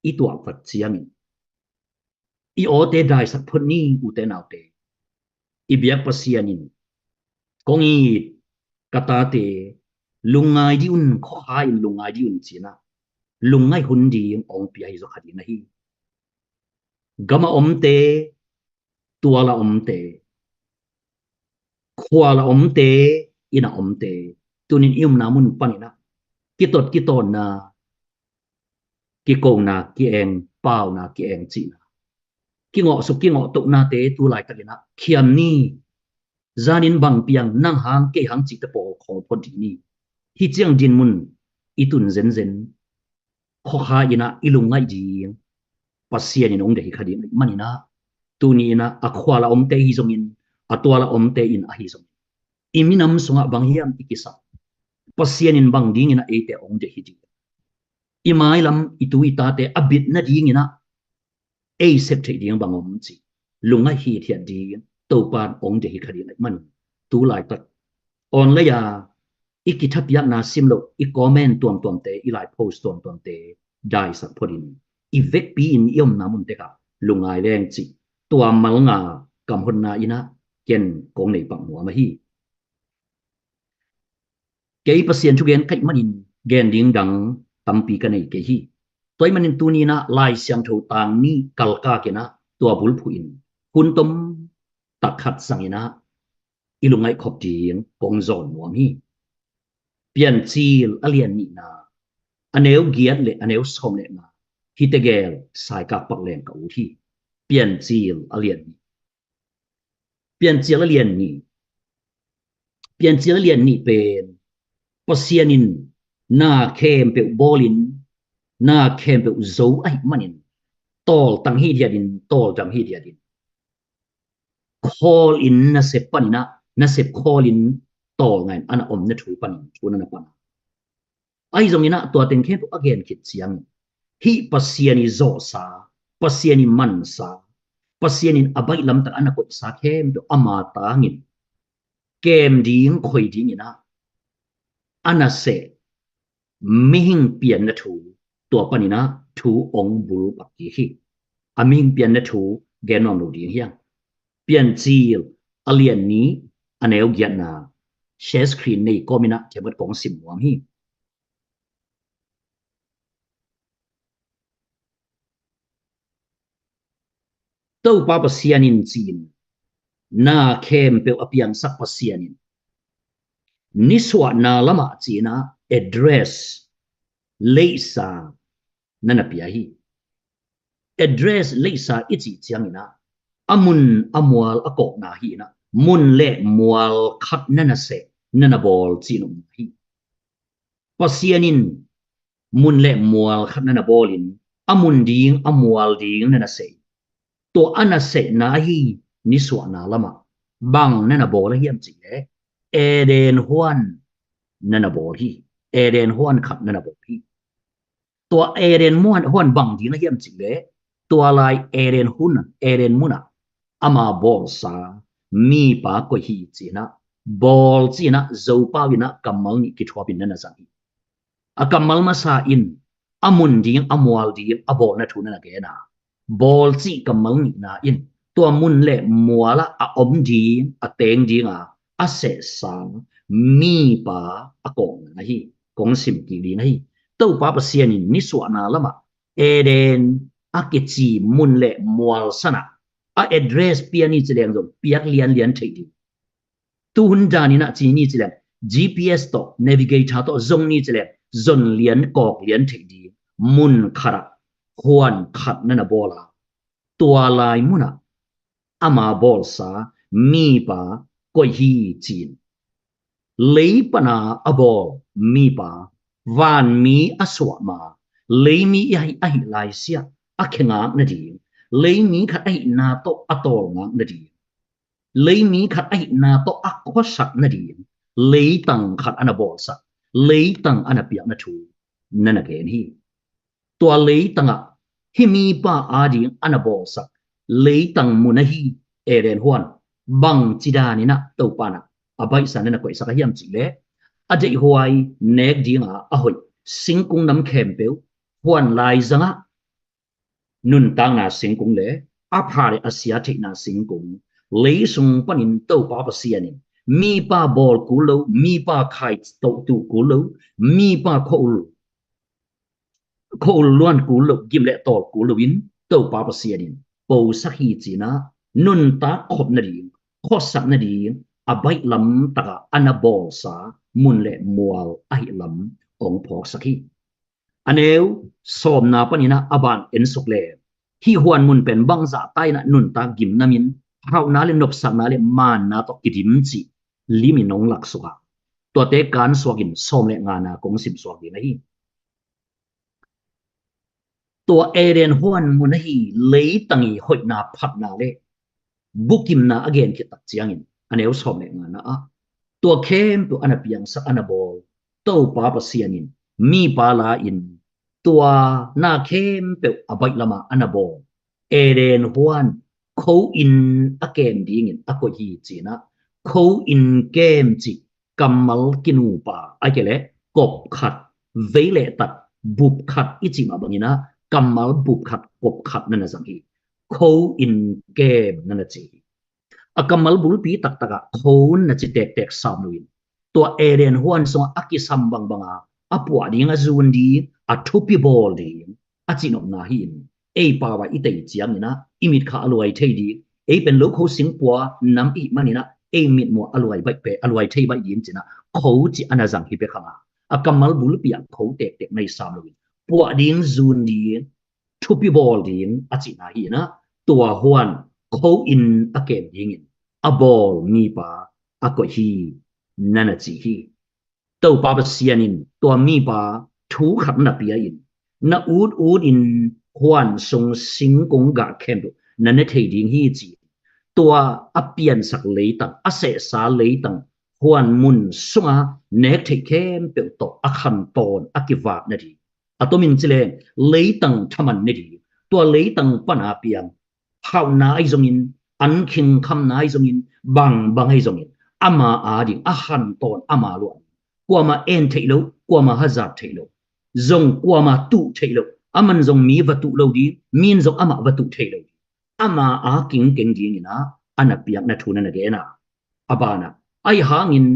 i tuak vat ciangin i awte daisak phot ni, ute naute. I biak Pasian in kong it, ka tate lungngai dih un, khuakha in lungngai dih un ci-in ah lungngaih hun ding hong pia hi zaw kha ding ahi. Gam a omte, tual a omte, khual a omte, inn a omte, tunin i omna mun panin ah kitot kitawnna, kikona ki-eng, pauna ki-eng cihna, kingawhsuk kingawhtohnate tu laitakin ah khiam ni. Zanin bang piang, nang hang kei hang cihte pawl khawl phot dih ni. Hih ciang dinmun i tun zenzen khuakha in ah i lungngaih ding Pasian in hong deih hi kha ding ahih manin ah tuni in ah a khual a omte hi zongin, a tual a omte in ahi zongin, i minam sungah bang hiam i kisap, Pasian in bang dingin ah eite hong deih hi ding, i mailam i tu i tate a bit nadingin ah ei sep theih ding bang om cih lungngaih hithiat ding Topa in hong deih hi kha ding ahih manin tu laitak online a i kithapiakna sim loh, i comment tuamtuamte, i lai post tuamtuamte daisak photin i vekpi in i omna mun tekah lungngai leng cih tua malnga kamhotna in ah ken kong nei pak nuam ahi. Kei Pasian thugen ka hih manin gen ding dang tampi ka nei kei hi. Tua ahih manin tuni in ah Lai Siangtho tang nih kalkak in ah tua bulphuh in hun tom tak khat zangin ah i lungngaih khop ding kong zawn nuam hi. Piancil a lian nihna, a neu giat le a neu sawm le nga, hihte gel saikak pak leng ka ut hi. Piancil a lian nih. Piancil a lian nih. Piancil a lian nih pen Pasian in na khempeuh bawlin, na khempeuh zo ahih manin tawltang hithiatin, tawldam hithiatin, khawl in nasep panin ah nasep khawl in tawlngai in a na omna thu panin thu na na pan. Ahi zongin ah tua teng khempeuh a gen khit ciangin hih Pasian i zawhsa, Pasian i mansa, Pasian in a baih lamtak a na koihsa khempeuh ama tangin kem ding khoi dingin ah a naseh mihing pianna thu tua paninah thu ong bul pak kik hi. A mihing pianna thu gen nuam lo ding hiang. Piancil a lian nih a neu giatna share screen nei kawminah khemat kong sim nuam hi. Topa Pasian in ci-in na khempeuh a piangsak Pasian in nisuahna lamah ci-inah address leisa na na pia hi. Address leisa i cih cianginah a mun a mual a kawkna hi inah mun le mual khat na na seh na na bawl cih nopna hi. Pasian in mun le mual khat na na bawlin a mun ding a mual ding na na seh. Tua a na sehna ahi nisuahna lamah bang na na bawl a hiam cih leh Eden huan na na bawl hi. Eden huan khat na na bawl hi. Tua Eden huan bang ding a hiam cih leh tua lai Eden hun Eden munah ama bawlsa mipa koih hi cinah bawl cinah Zopau inah kammal nih kithuapin na na zang hi. A kammal masa in a mun ding a mual ding a bawlna thu na na gen a, bawl cih kammal nihna in tua mun le mualah a om ding a teng dinga a sehsa mipa a kawkna ahi. Kong sim kik ding ahi. Topa Pasian in nisuahna lamah Eden a kici mun le mual sanah a address pia ni ci leng zong piak lianlian theih ding. Tuhun daninah ci ni ci leng G P S tawh navigator tawh zong ni ci leng zon lian kawk lian theih ding mun khatah huan khat na na bawl a, tua lai munah ama bawlsa mipa koih hi ci-in lei pana a bawl mipa, vanmi a suahma, leimi i ahi, ahi laisiah a khengak nading, leimi khat ahihna tawh a tawlngak nading, leimi khat ahihna tawh a khuasak nading, leitang khat a na bawlsak, leitang a na piakna thu na na gen hi. Tua leitangah hih mipa ading a na bawlsak leitang mun ahi Eden huan bangci daninah Topa nah a baihsa na na koihsak a hiam cih leh a deihhuai nek dinga a hoih singkung nam khempeuh huan laizangah nuntakna singkung le a pha le a sia theihna singkung, leisung panin Topa Pasian in mipa bawl kul lo, mipa khai toh tuh kul lo, mipa khua-ul khua-ul luan kul lo, gim le tawl kul loin Topa Pasian in posak hi cinah nuntak khop nading, khuasak nading a baih lam takah a na bawlsa mun le mual ahi lam ong phawksak hi. A neu sawmna paninah a ban ensuk le hih huan mun pen bangzah tainah nuntak gimnamin hauhna le nopsakna le manna tawh kidim cih limin ong laksuk a, tuate kan suakin sawm le ngana kong sim suak ding ahi. Tua Eden huan mun ahi leitang i hoihna phatna le bukimna a gen khit tak ciangin a neu sawm le ngana ah tua khempeuh a na piangsak a na bawl Topa Pasian in mipa la-in tua na khempeuh a baih lamah a na bawl Eden huan kho in a kem dingin a koih hi cinah kho in kem cih kammal kinupa a kei leh kop khat vei leh tat bup khat i cih mah banginah kammal bup khat kop khat na na zang hi. Kho in kem na na ci hi. A kammal bulpi taktakah kho na ci tektek sam loin tua Eden huan sungah a kisam bangbanga a puah ding a zun ding a thupi bawl ding a cihnopna hi in ei pau ah i tei cianginah i mit kha a luai thei ding, ei pen lo kho singpua nam i hih maninah ei mitmuah a luai baih pe a luai thei baih ding cinah kho ci a na zang hi pek hanga a kammal bulpi ah kho tektek na i sam loin puah ding zun ding thupi bawl ding a cihna hi inah tua huan kho in a kem dingin a bawl mipa a koih hi na na ci hi. Topa Pasian in tua mipa thu khat na pia in na ut ut in huan sung singkung gah khempeuh na ne thei ding hi ci. Tua a piansak leitang a sehsa leitang huan mun sunga nek theih khempeuh tawh a khantawn a kivak na ding. A tomin ci leng leitang thaman ne ding, tua leitang pana piang hauhna ahi zongin, an khingkhamna ahi zongin, bangbang ahi zongin ama ading a khantawn ama luah. Kuama en theih lo, kuama hazat theih lo. zong kuamah tuh theih loh, aman zong mi va tuh lo ding, mi in zong amah va tuh theih lo ding, ama a kingkeng dingin ah a na piakna thu na na gen a. A banah, ahi hangin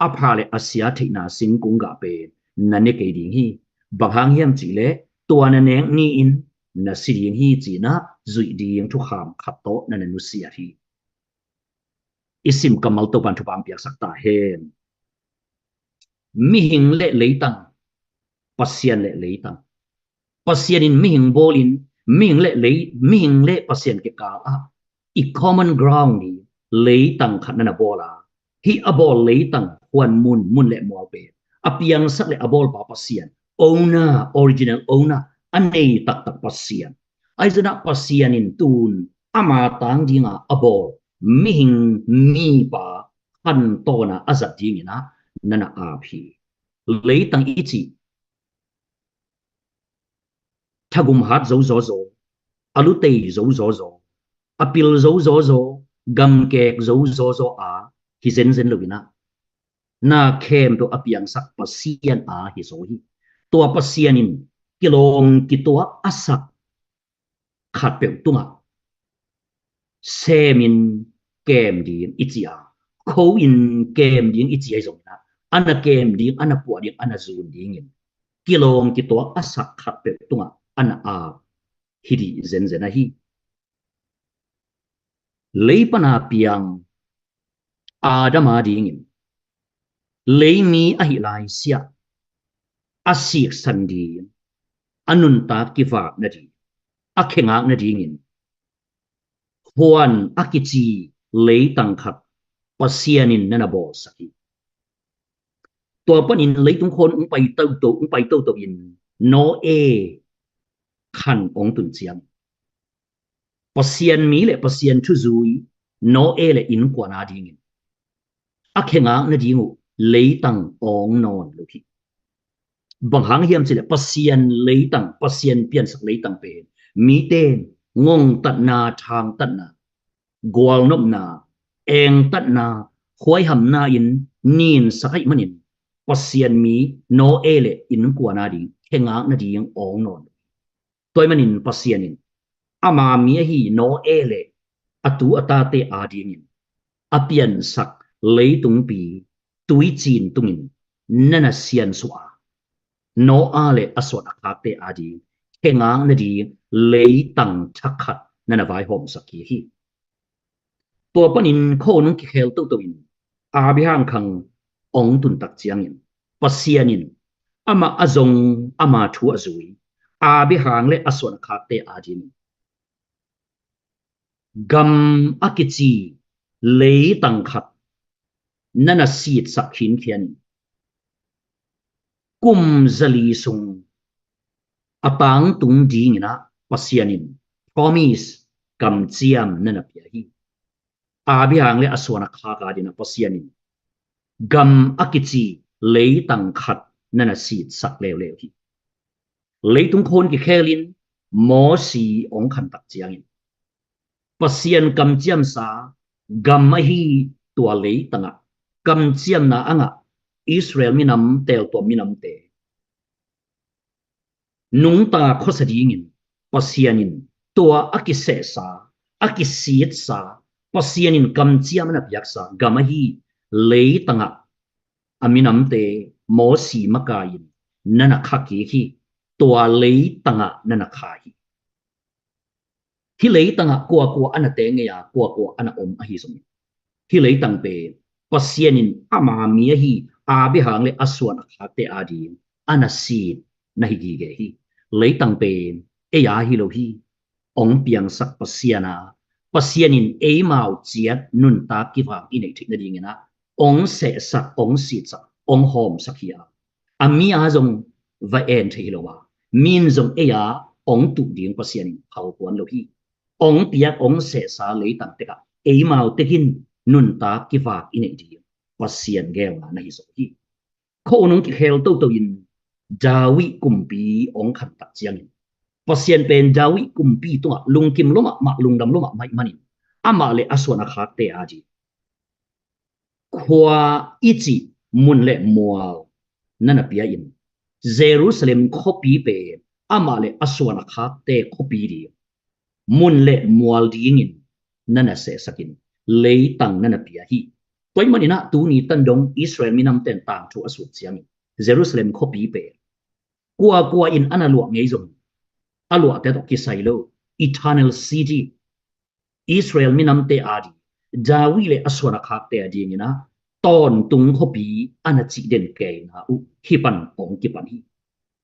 a pha le a sia theihna singkung gah pen na ne kei ding hi. Bang hang hiam cihleh tua na nek ni-in na si ding hi, ci-in ah zuih ding thukham khat tawh na na nusiat hi. I sim kammal Topan thupha piaksak ta hen. Mihing le leitang, Pasian le leitang. Pasian in mihing bawlin, mihing le lei, mihing le Pasian kikal ah i common ground hi, leitang khat na na bawl a, hih a bawl leitang huan mun, mun le mual pen a piangsak le a bawlpa Pasian, owner, original owner, a nei taktak Pasian. Ahi zongin ah Pasian in tun ama tang dinga a bawl mihing mipa khantawn a a zat dingin ah na na ap hi. Leitang i cih thagum hat zo zawzaw, a lutei zo zawzaw, a pil zo zawzaw, gamkek zo zawzaw a hi zenzen lo-in ah, na khempeuh a piangsak Pasian a hi zaw hi. Tua Pasian in kilawm kituak a sak khatpeuh tungah semin kem ding i ci a, kho-in kem ding i ci ahi zongin ah, a na kem ding, a na puah ding, a na zun dingin kilawm kituak a sak khatpeuh tungah a na ap hi dih zenzen ahi. Lei pana piang Adam a dingin, leimi ahi laisiah a siksan ding, a nuntak kivak nading, a khengak nadingin huan a kici leitang khat Pasian in na na bawlsak hi. Tua panin leitung khawn hong pai toto, hong pai toto in Noe khan hong tun ciang, Pasian mi le Pasian thuzui Noe le innkuan a dingin a khengak nading uh leitang awng nawn lo hi. Bang hang hiam cihleh Pasian leitang, Pasian piansak leitang pen mite in ngongtatna, thangtatna, gualnopna, engtatna, khuaihamna in ninsak ahih manin Pasian mi Noe le innkuan a ding khengak nading awng nawn lo hi. Tua ahih manin Pasian in ama mi ahi Noe le a tu a tate a dingin a piansak leitungpi tuicin tungin na na siansuah a, Noah le a suan a khakte a ding khengak nading leitang thakhat na na vaihawmsak kik hi. Tua panin khuahun hong kikhel toto in Abraham khang hong tuntak ciangin Pasian in amah a zong, ama thu a zui Abraham le a suan a khakte a dingin gam a kici leitang khat na na sitsak khinkhian in, kum zali sung a tangtung dingin ah Pasian in promise, kamciam na na pia hi. Abraham le a suan a khak a dingin ah Pasian in gam a kici leitang khat na na sitsak leuleu hi. Leitung khawn kikhelin Mosi hong khantak ciangin Pasian kamciamsa gam ahi tua leitangah kamciamna a ngah Israel minam, teltuam minamte nungta khuasa dingin Pasian in tua a kisehsa, a kisitsa, Pasian in kamciam a na piaksa gam ahi leitangah a minamte Mosi makai-in na na kha kik hi. Tua leitangah na na kha hi. Hih leitangah kuakua a na teng ngei a, kuakua a na om ahi zongin, hih leitang pen Pasian in ama mi ahi Abraham le a suan a khakte a ding a na sit na hi gige hi. Leitang pen ei a hi lo hi. Hong piangsak Pasian a, Pasian in eimau ciat nuntak kivak i neih theih nadingin ah hong sehsak, hong sitsak, hong hawmsak hi a, a mi a zong va en thei hi lo a, mi in zong ei a hong tuh ding Pasian in phal tuan lo hi. Hong piak, hong sehsa leitang tekah eimau tekin nuntak kivak i neih ding Pasian geelna na hi zaw hi. Khuahun hong kikhel toto in David kumpi hong khantak ciangin Pasian pen David kumpi tungah lungkim lomah mah, lungdam lomah mah ahih manin amah le a suan a khakte a ding khua i cih mun le mual na na pia in, Jerusalem khuapi pen amah le a suan a khakte khuapi ding, mun le mual dingin na na sehsakin, leitang na na pia hi. Tua ahih manin ah tuni tan dong Israel minamte in tangthu a sut ciangin Jerusalem khuapi pen kuakua in a na luah ngei zong a luahte tawh kisai lo eternal city, Israel minamte ading, David le a suan a khakte adingin ah tawntung khuapi a na cih den keina uh hih pan hong kipan hi.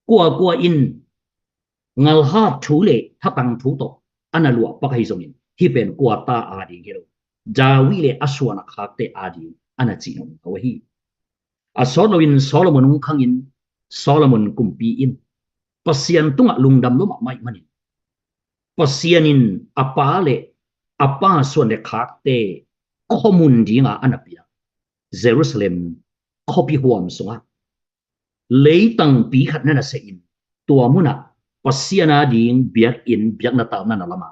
Kuakua in ngalhat thu le thatang thu tawh a na luah pak ahi zongin hih pen kuata ading hi lo, David le a suan a khakte ading a na cih nawn lo ahi. A sawt loin Solomon hong khangin, Solomon kumpi in Pasian tungah lungdam lua mahmah ahih manin Pasian in a pa le a pa suan le khakte khuamun dinga a na piak Jerusalem khuapi huam sungah leitangpi khat na na sehin, tua munah Pasian ading biakinn biakna tau na na lam a,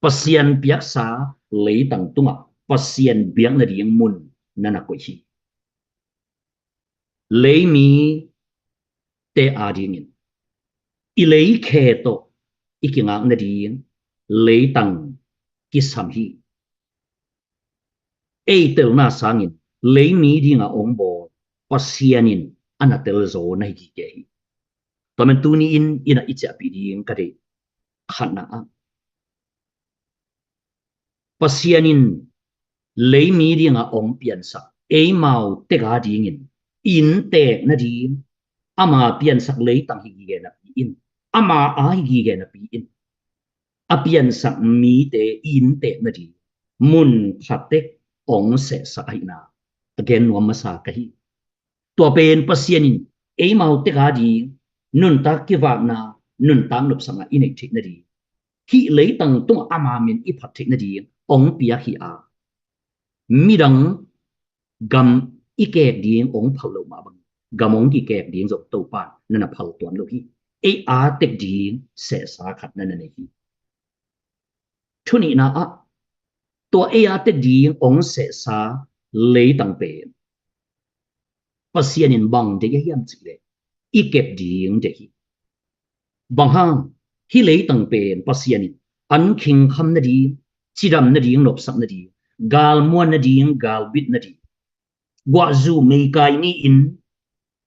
Pasian piaksa leitang tungah Pasian biak nading mun na na koih hi. Leimite adingin i leikhe tawh i kingak nading leitang kisam hi. Ei telna sangin leimi dinga hong bawl Pasian in a na telzaw na hi gige hi. Tua man tuni in i na i ciahpih ding ka deih khatna ah, Pasian in leimi dinga hong piansak eimau tek adingin inntek nading, ama piansak leitang hi gige napi in, ama a hi gige napi in, a piansak mite inntek nading mun khat tek hong sehsak ahihna a gen nuam masa ka hi. Tua pen Pasian in eimau tek ading nuntak kivakna, nuntak nopsakna i neih theih nading, hih leitang tungah ama min i phat theih nading hong piak hi a, midang gam i kek ding hong phal loh mah bang, gam hong kikek ding zong Topa na na phal tuan lo hi. Ei a tek ding sehsa khat na na nei hi. Thu nihna ah, tua ei a tek ding hong sehsa leitang pen Pasian in bang deih a hiam cih leh i kep ding deih hi. Bang hang, hih leitang pen Pasian in an khingkham nading, cidam nading, nopsak nading, galmuan nading, galbit nading, guahzu meikai ni-in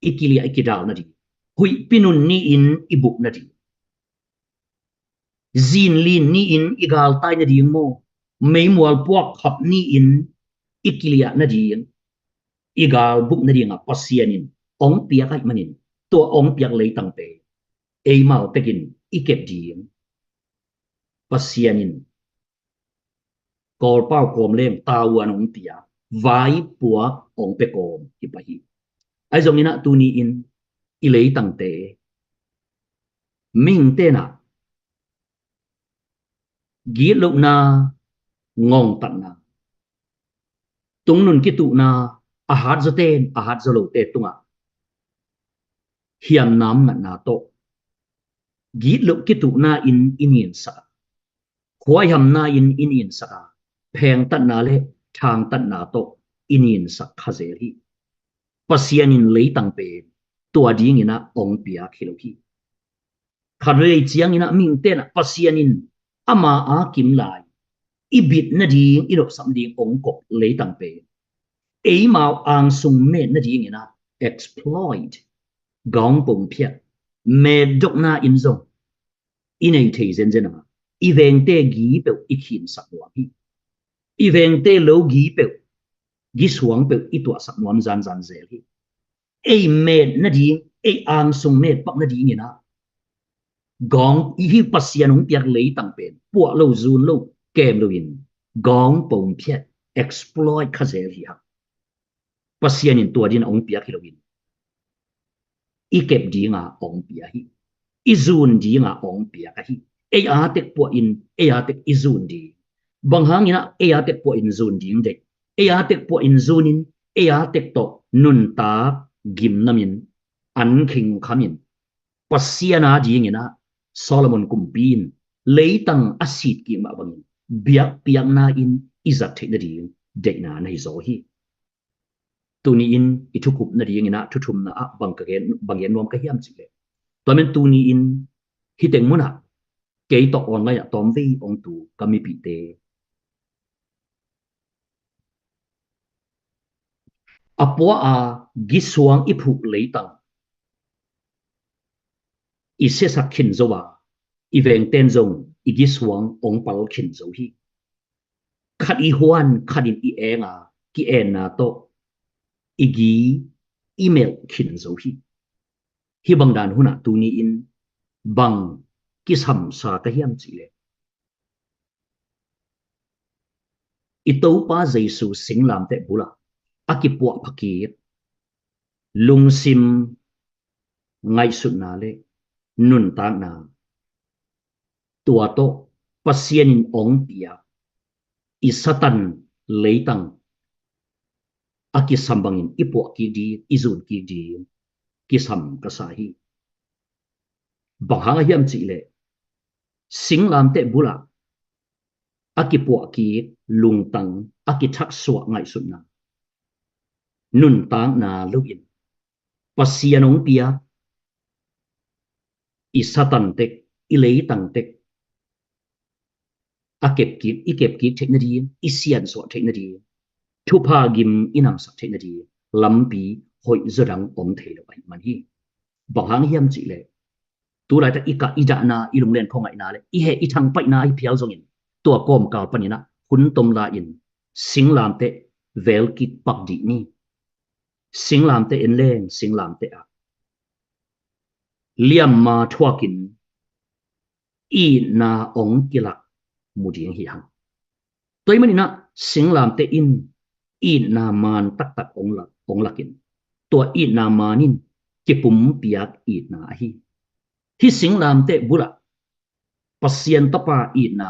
i kiliah i kidal nading, huihpi nun ni-in i bup nading, zinlin ni-in i galtai nading maw, meimual puak khap ni-in i kiliah nading, i galbup nadingah Pasian in hong piak ahih manin, tua hong piak leitang pen eimau tekin i kep ding Pasian in Kawlpau kawm leng tavuan hong pia, vaipuak hong pia kawm hi pah hi. Ahi zongin ah tuni-in i leitangte mihingte in ah gitlohna, ngongtatna, tungnun kituhna, a hatzawte in a hatzaw lote tungah hiamna om ngatna tawh gitloh kituhna in i ninsak a, khuaihamna in i ninsak a, phengtatna le thangtatna tawh i ninsak kha zel hi. Pasian in leitang pen tua dingin ah hong piak hi lo hi. Khatvei ciangin ah mihingte in ah Pasian in ama a kim lai i bit nading, i nopsak nading hong kop leitang pen eimau angsung met nadingin ah exploit, gawngpong phiat, metdokna in zong i nei thei zenzen a, i vengte gi peuh i khinsak nuam hi. I vengte lo gi peuh, gisuang peuh i tuahsak nuam zanzan zel hi. Ei met nading, ei angsung met pak nadingin ah gawng i hi Pasian hong piak leitang pen puah lo, zun lo, kem loin gawngpong phiat, exploit kha zel hi hang. Pasian in tua dingin hong piak hi loin i kep dinga hong pia hi. I zun dinga hong piak ahi. Ei a tek puahin ei a tek i zun ding. Bang hangin ah ei a tek puahin zun ding deih? Ei a tek puahin zunin ei a tek tawh nuntak gimnamin an khingkhamin Pasian a dingin ah Solomon kumpi in leitang a sitkik mah bangin biakpiakna in i zat theih nading deihna na hi zaw hi. Tuni in i thukhup nadingin ah thu thumna ah bang ka gen, bang gen nuam ka hiam cih leh, tua men tuni in hih teng munah kei tawh online ah tawmvei hong tu ka mipihte, a pua a gisuang i phuh leitang i siasak khin zo a, i vengten zong i gisuang hong pal khin zo hi. Khat i huan, khat in i eng a, ki-enna tawh i gi i melh khin zo hi. Hih bang dan hunah tuni in bang kisamsa ka hiam cih leh, i Topa Jesu singlamteh bulah a kipuahpha kik lungsim, ngaihsutna le nuntakna, tua tawh Pasian in hong pia i Satan leitang a kisam bangin i puah kik ding, i zun kik ding kisam ka sa hi. Bang hang a hiam cih leh, singlamteh bulah a kipuah kik lungtang, a kithaksuah ngaihsutna, nuntakna loin Pasian hong pia i Satan tek, i leitang tek a kepkik, i kepkik theih nading, i siansuah theih nading, thupha gim i nangsak theih nading lampi hoih zaw dang om thei lo ahih man hi. Bang hang hiam cih leh, tu laitak i kah i dahna, i lunglen khuangaihna le i heh i thangpaihna ahi phial zongin, tua kawmkal panin ah hun tom lai-in singlamteh vel kik pak dih ni. Singlamteh en leng, singlamteh ah liamma thuakin itna hong kilak mu ding hi hang. Tua ahih manin ah singlamteh in itna maan taktak hong lak, hong lakin, tua itna maan in kipumpiak itna ahi. Hih singlamteh bulah Pasian Tapa itna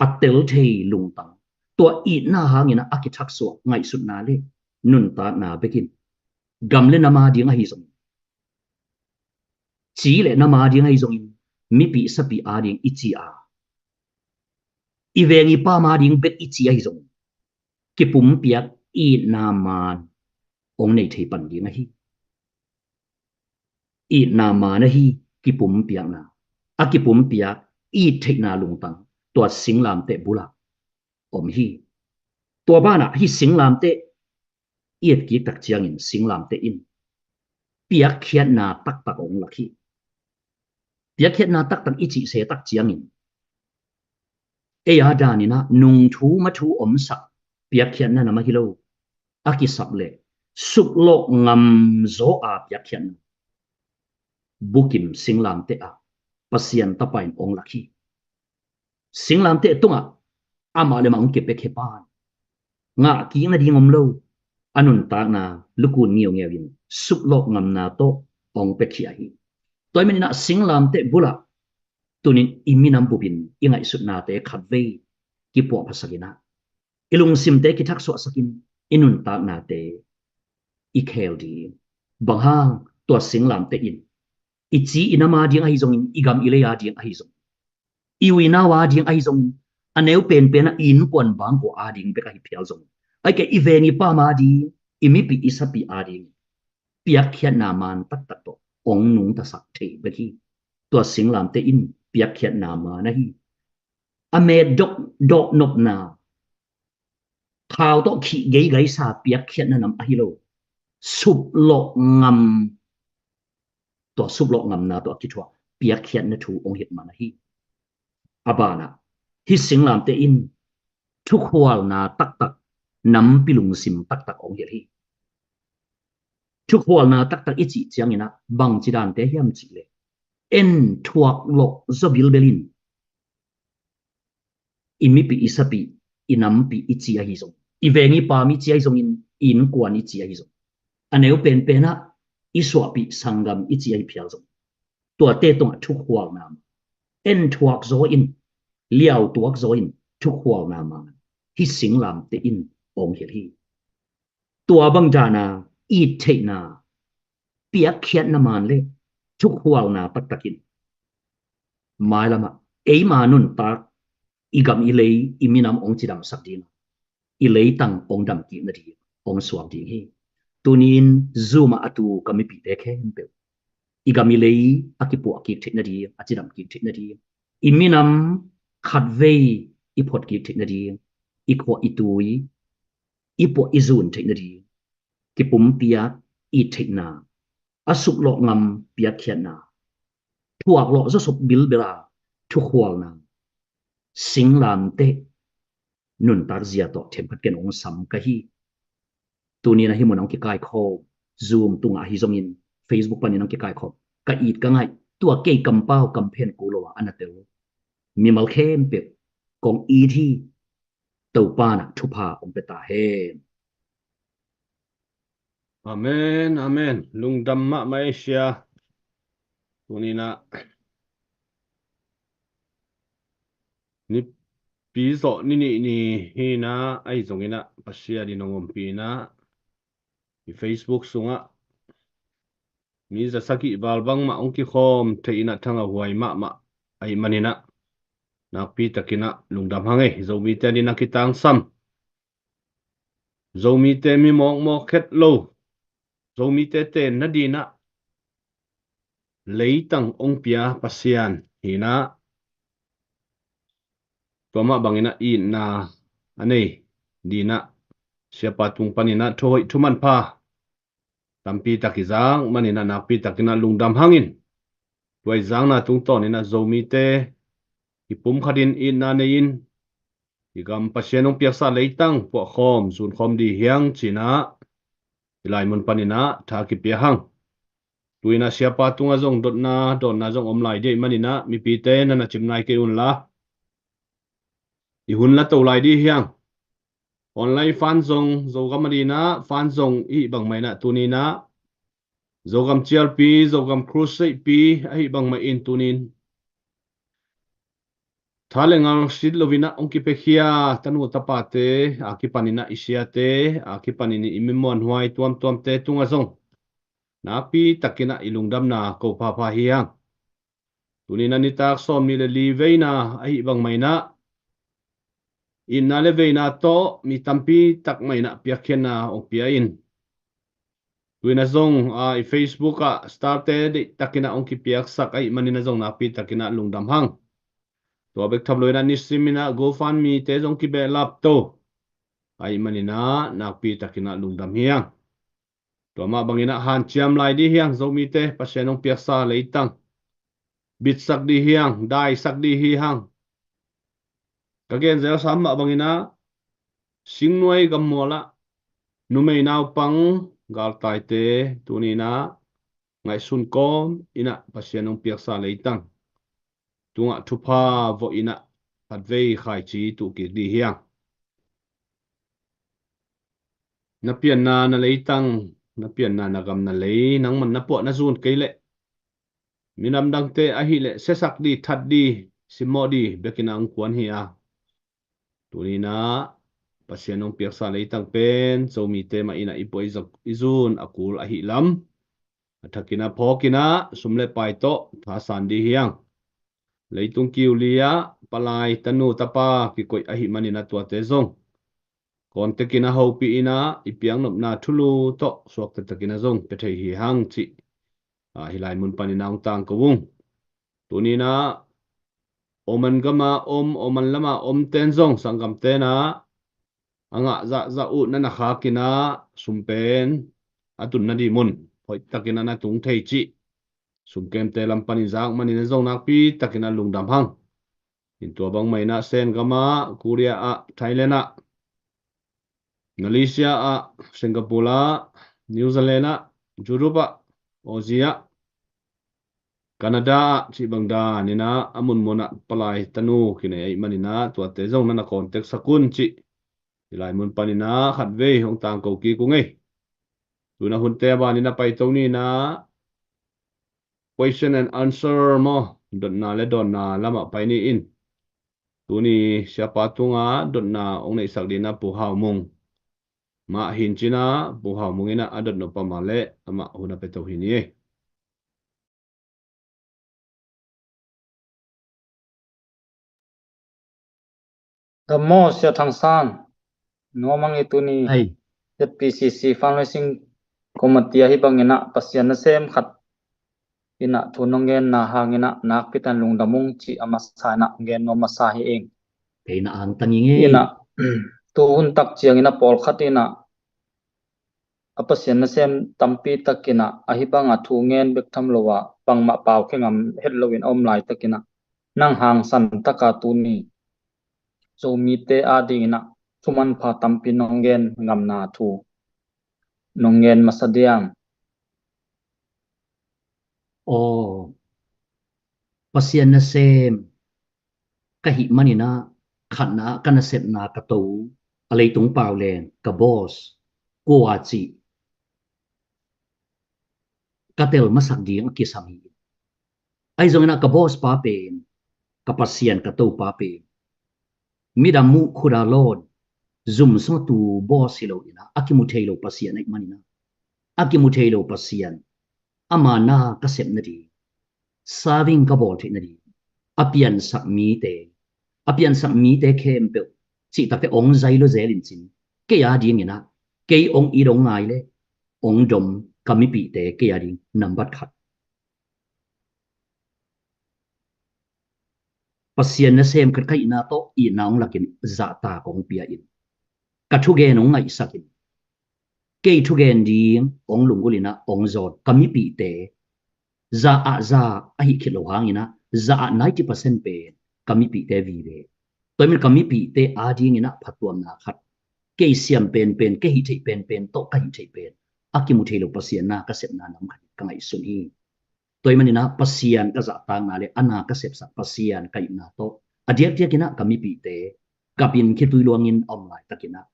a tel thei lungtang, tua itna hangin ah a kithaksuah ngaihsutna le nuntakna bekin, gam le nam ading ahi zongin, ci le nam ading ahi zongin, mipih sapih ading i ci a, i veng i pam ading bek i ci ahi zongin, kipumpiak itna maan hong nei thei pan ding ahi. Itna maan ahi, kipumpiakna, a kipumpiak it theihna lungtang, tua singlamteh bulah om hi. Tua banah hih singlamteh i etkik tak ciangin singlamteh in piakkhiatna taktak hong lak hi. Piakkhiatna taktak i cih se tak ciangin, ei a danin ah nungthu mathu omsak piakkhiatna nam ahi lo, a kisap le suplawh ngam zaw a piakkhiatna bukim singlamteh ah Pasian Tapa in hong lak hi. Singlamteh tungah amah le amah hong kipia khe pan, ngah kik nading om lo, a nuntakna lukun ngeungeu in suplawh ngamna tawh hong piakhia hi. Tua ahih manin ah singlamteh bulah tunin i minam bupin i ngaihsutnate khatvei kipuahphasakin ah, i lungsimte kithaksuahsakin, i nuntaknate i khel ding. Bang hang? Tua singlamteh in i ci i nam ading ahi zongin, i gam i lei ading ahi zongin, i u i nau ading ahi zongin, a neu penpen ah i innkuan bangkua ading bek ahi phial zongin, ahih kei leh i veng i pam ading, i mipih i sapih ading piakkhiatna maan taktak tawh hong nungtasak thei bek hi. Tua singlamteh in piakkhiatna maan ahi. A met dok, dok nopna, thau tawh khih geigaisa piakkhiatna nam ahi lo, suplawh ngam, tua suplawh ngamna tawh a kithuah piakkhiatna thu hong hilh man ahi. A banah hih singlamteh in thukhualna taktak, nampi lungsim taktak hong hilh hi. Thukhualna taktak i cih ciangin ah bangci dante hiam cih leh, en thuak lawh zaw bilbel in i mipih i sapih, i nampi i ci ahi zong, i veng i pam i ci ahi zongin, i innkuan i ci ahi zong, a neu penpen ah i suahpih sanggam i ci ahi phial zong, tuate tungah thukhualna, en thuak zaw in, liau tuak zaw in, thukhualna maan hih singlamteh in hong hilh hi. Tua bang dana it theihna, piakkhiatna maan le thukhualna taktakin mailamah eima nuntak, i gam i lei, i minam hong cidamsak ding, i leitang hong damkik nading hong suak ding hi. Tuni in Zoom ah a tu ka mipite khempeuh, i gam i lei a kipuah kik theih nading, a cidam kik theih nading, i minam khatvei i phot kik theih nading, i khua i tui i puah i zun theih nading, kipumpiak i theihna, a suklawh ngam piakkhiatna, thuaklawh zawsop bilbela thukhualna, singlamteh nuntak zia tawh themkhat ken hong sam ka hi. Tuni na hih mun hong kikaikhawm, Zoom tungah ahi zongin Facebook panin hong kikaikhawm, ka it ka ngaih, tua kei kampau kamphen ku lo a a na tel mimal khempeuh kong it hi. Topa na thupha hong pia ta hen. Amen, amen. Lungdam mahmah ei sia. Tuni na nipi zawh ni nih ni hi na, ahi zongin ah Pasian in hong ompih na, i Facebook sungah mi za sagih val bangmah hong kikhawm thei in ah thangah huai mahmah ahih manin ah nakpi takin ah lungdam hang ei. Zomite adin ah kitangsam, Zomite mi mawkmawk khet lo, Zomite ten nadin ah leitang hong pia Pasian hi na, tua mah bangin ah itna a nei din ah siapa tung panin ah thuhoih thumanpha tampi tak i zak manin ah nakpi takin ah lungdam hangin, tua i zakna tungtawnin ah Zomite i pumkhat in itna nei in, i gam Pasian hong piaksa leitang puahkhawm zunkhawm dih hiang ci-in ah i laimun panin ah tha kipia hang. Tu-in ah siapa tungah zong dotna dawnna zong om lai dih ahih manin ah mipite na na cim nai kei un la, i hun la to lai dih hiang. Online fan zong, Zogam adin ah fan zong i hih bang mah in ah tuni na Zogam cialpi, Zogam crusade pi ahih bang mah in tuni in tha le ngal sit lo-in ah hong kipiakhia tanu tapate a kipanin ah i siate a kipanin i mi muanhuai tuamtuamte tungah zong nakpi takin ah i lungdamna ko phapha hi hang. Tuni na nitak sawmnih le li veina ahih bang mah in ah itna le veina tawh mi tampi tak mah in ah piakkhiatna hong pia in, tu-in ah zong a i Facebook ah starte deih takin ah hong kipiaksak ahih manin ah zong nakpi takin ah lungdam hang. Tua bek tham lo-in ah nisimin ah GoFundMe te zong kibehlap to ahih manin ah nakpi takin ah lungdam hiang. Tua mah bangin ah hanciam lai dih hiang Zomite, Pasian hong piaksa leitang bitsak dih hiang, daisak dih hi hang. Ka gen zel sam mah bangin ah singnuai gammual ah numei naupang galtaite tuni in ah ngaihsun kawm in ah Pasian hong piaksa leitang tungah thupha vawh in ah khatvei khaici tuh kik dih hiang. Na pianna na leitang, na pianna na gam na lei nangman na puah na zun kei leh minam dangte ahih leh siasak dih, that dih, simmawh dih bekin ah hong kuan hi a, tuni in ah Pasian hong piaksa leitang pen Zomite mah in ah i puah i zak i zun a kul ahih lam a thakin ah phawkin ah sum le pai tawh thasan dih hiang. Leitung kiuli ah palai tanu tapa kikoih ahih manin ah tuate zong kawntekin ah hopih in ah i piaknopna thulu tawh suakta takin ah zong pia thei hi hang cih a hi lai mun panin ah hong tangko ung. Tuni in ah Oman gama om, Oman lama omten zong sanggamten ah a ngah zahzah uh na na khakin ah sum pen a tun nading mun hoih takin ah na tung thei cih sumkemte lam panin zak manin ah zong nakpi takin ah lungdam hang. In tua bang mah in ah Sen gama, Korea ah, Thailand ah, Malaysia ah, Singapore ah, New Zealand ah, Europe ah, Aussie ah, Canada ah cih bang danin ah a munmun ah palai tanu kinei ahih manin ah tuate zong na na contact sak un cih hi lai mun panin ah khatvei hong tangko kik ung ei. Tu-in ah hunte a banin ah paito ni in ah question and answer maw, dotna le dawnna lamah pai ni in. Tuni siapa tungah dotna hong neihsak dingin ah Pu Hau Mung mah hi in cin ah, Pu Hau Mung in ah a dot nop a mah leh amah hun a pia to hi ni ei. Dam maw Sia Thang San, nuam ing ei tuni. Ai. Z P C C fundraising Om a tia hi bangin ah Pasian nasem khat in ah thu nong genna hangin ah nakpi takin lungdam ung cih a masa in ah gen nuam masa hi ing. Kei na angtang ing e. In ah tu hun tak ciangin ah pawlkhat in ah a Pasian nasem tampi takin ah ahi banga thu ngen bek tham lo a bangmah pau khe ngam het loin a om laitakin ah nang hangsan taka tuni Zomite adingin ah thumanpha tampi nong gen ngamna thu nong ngen masa diam? Aw, Pasian nasem ka hih manin ah khatna ah ka nasepna ka to, a leitung pau leng ka boss kua cih ka tel masak ding a kisam hi. Ahi zongin ah ka boss pa pen, ka Pasian ka Topa pen midang muh khut a lawn zum sung a tu boss hi lo in ah a kimu thei lo Pasian ahih manin ah a kimu thei lo Pasian, ama na ka sep nading, serving ka bawl theih nading a piansak mite, a piansak mite khempeuh cih takte ong zai lo zel in cin, kei adingin ah kei ong it ong ngai le ong dom ka mipihte kei ading nambat khat. Pasian nasem khat ka hihna tawh itna ong lakin zahtak ong pia in, ka thugen ong ngaihsak in, kei thugen ding ong lunggulh in ah ong zawn ka mipihte, za ah za ahi khit lo hangin ah za ah ninety percent pen ka mipihte vive. Tua ahih manin ka mipihte adingin ah phattuamna khat, kei siam penpen, kei hih theih penpen tawh ka hih theih pen a kimu thei lo Pasian na ka sepna nam khat ka ngaihsun hi. Tua ahih manin ah Pasian ka zahtakna le a na ka sepsak Pasian ka hihna tawh a diakdiakin ah ka mipihte gapin khitui luangin a om laitakin ah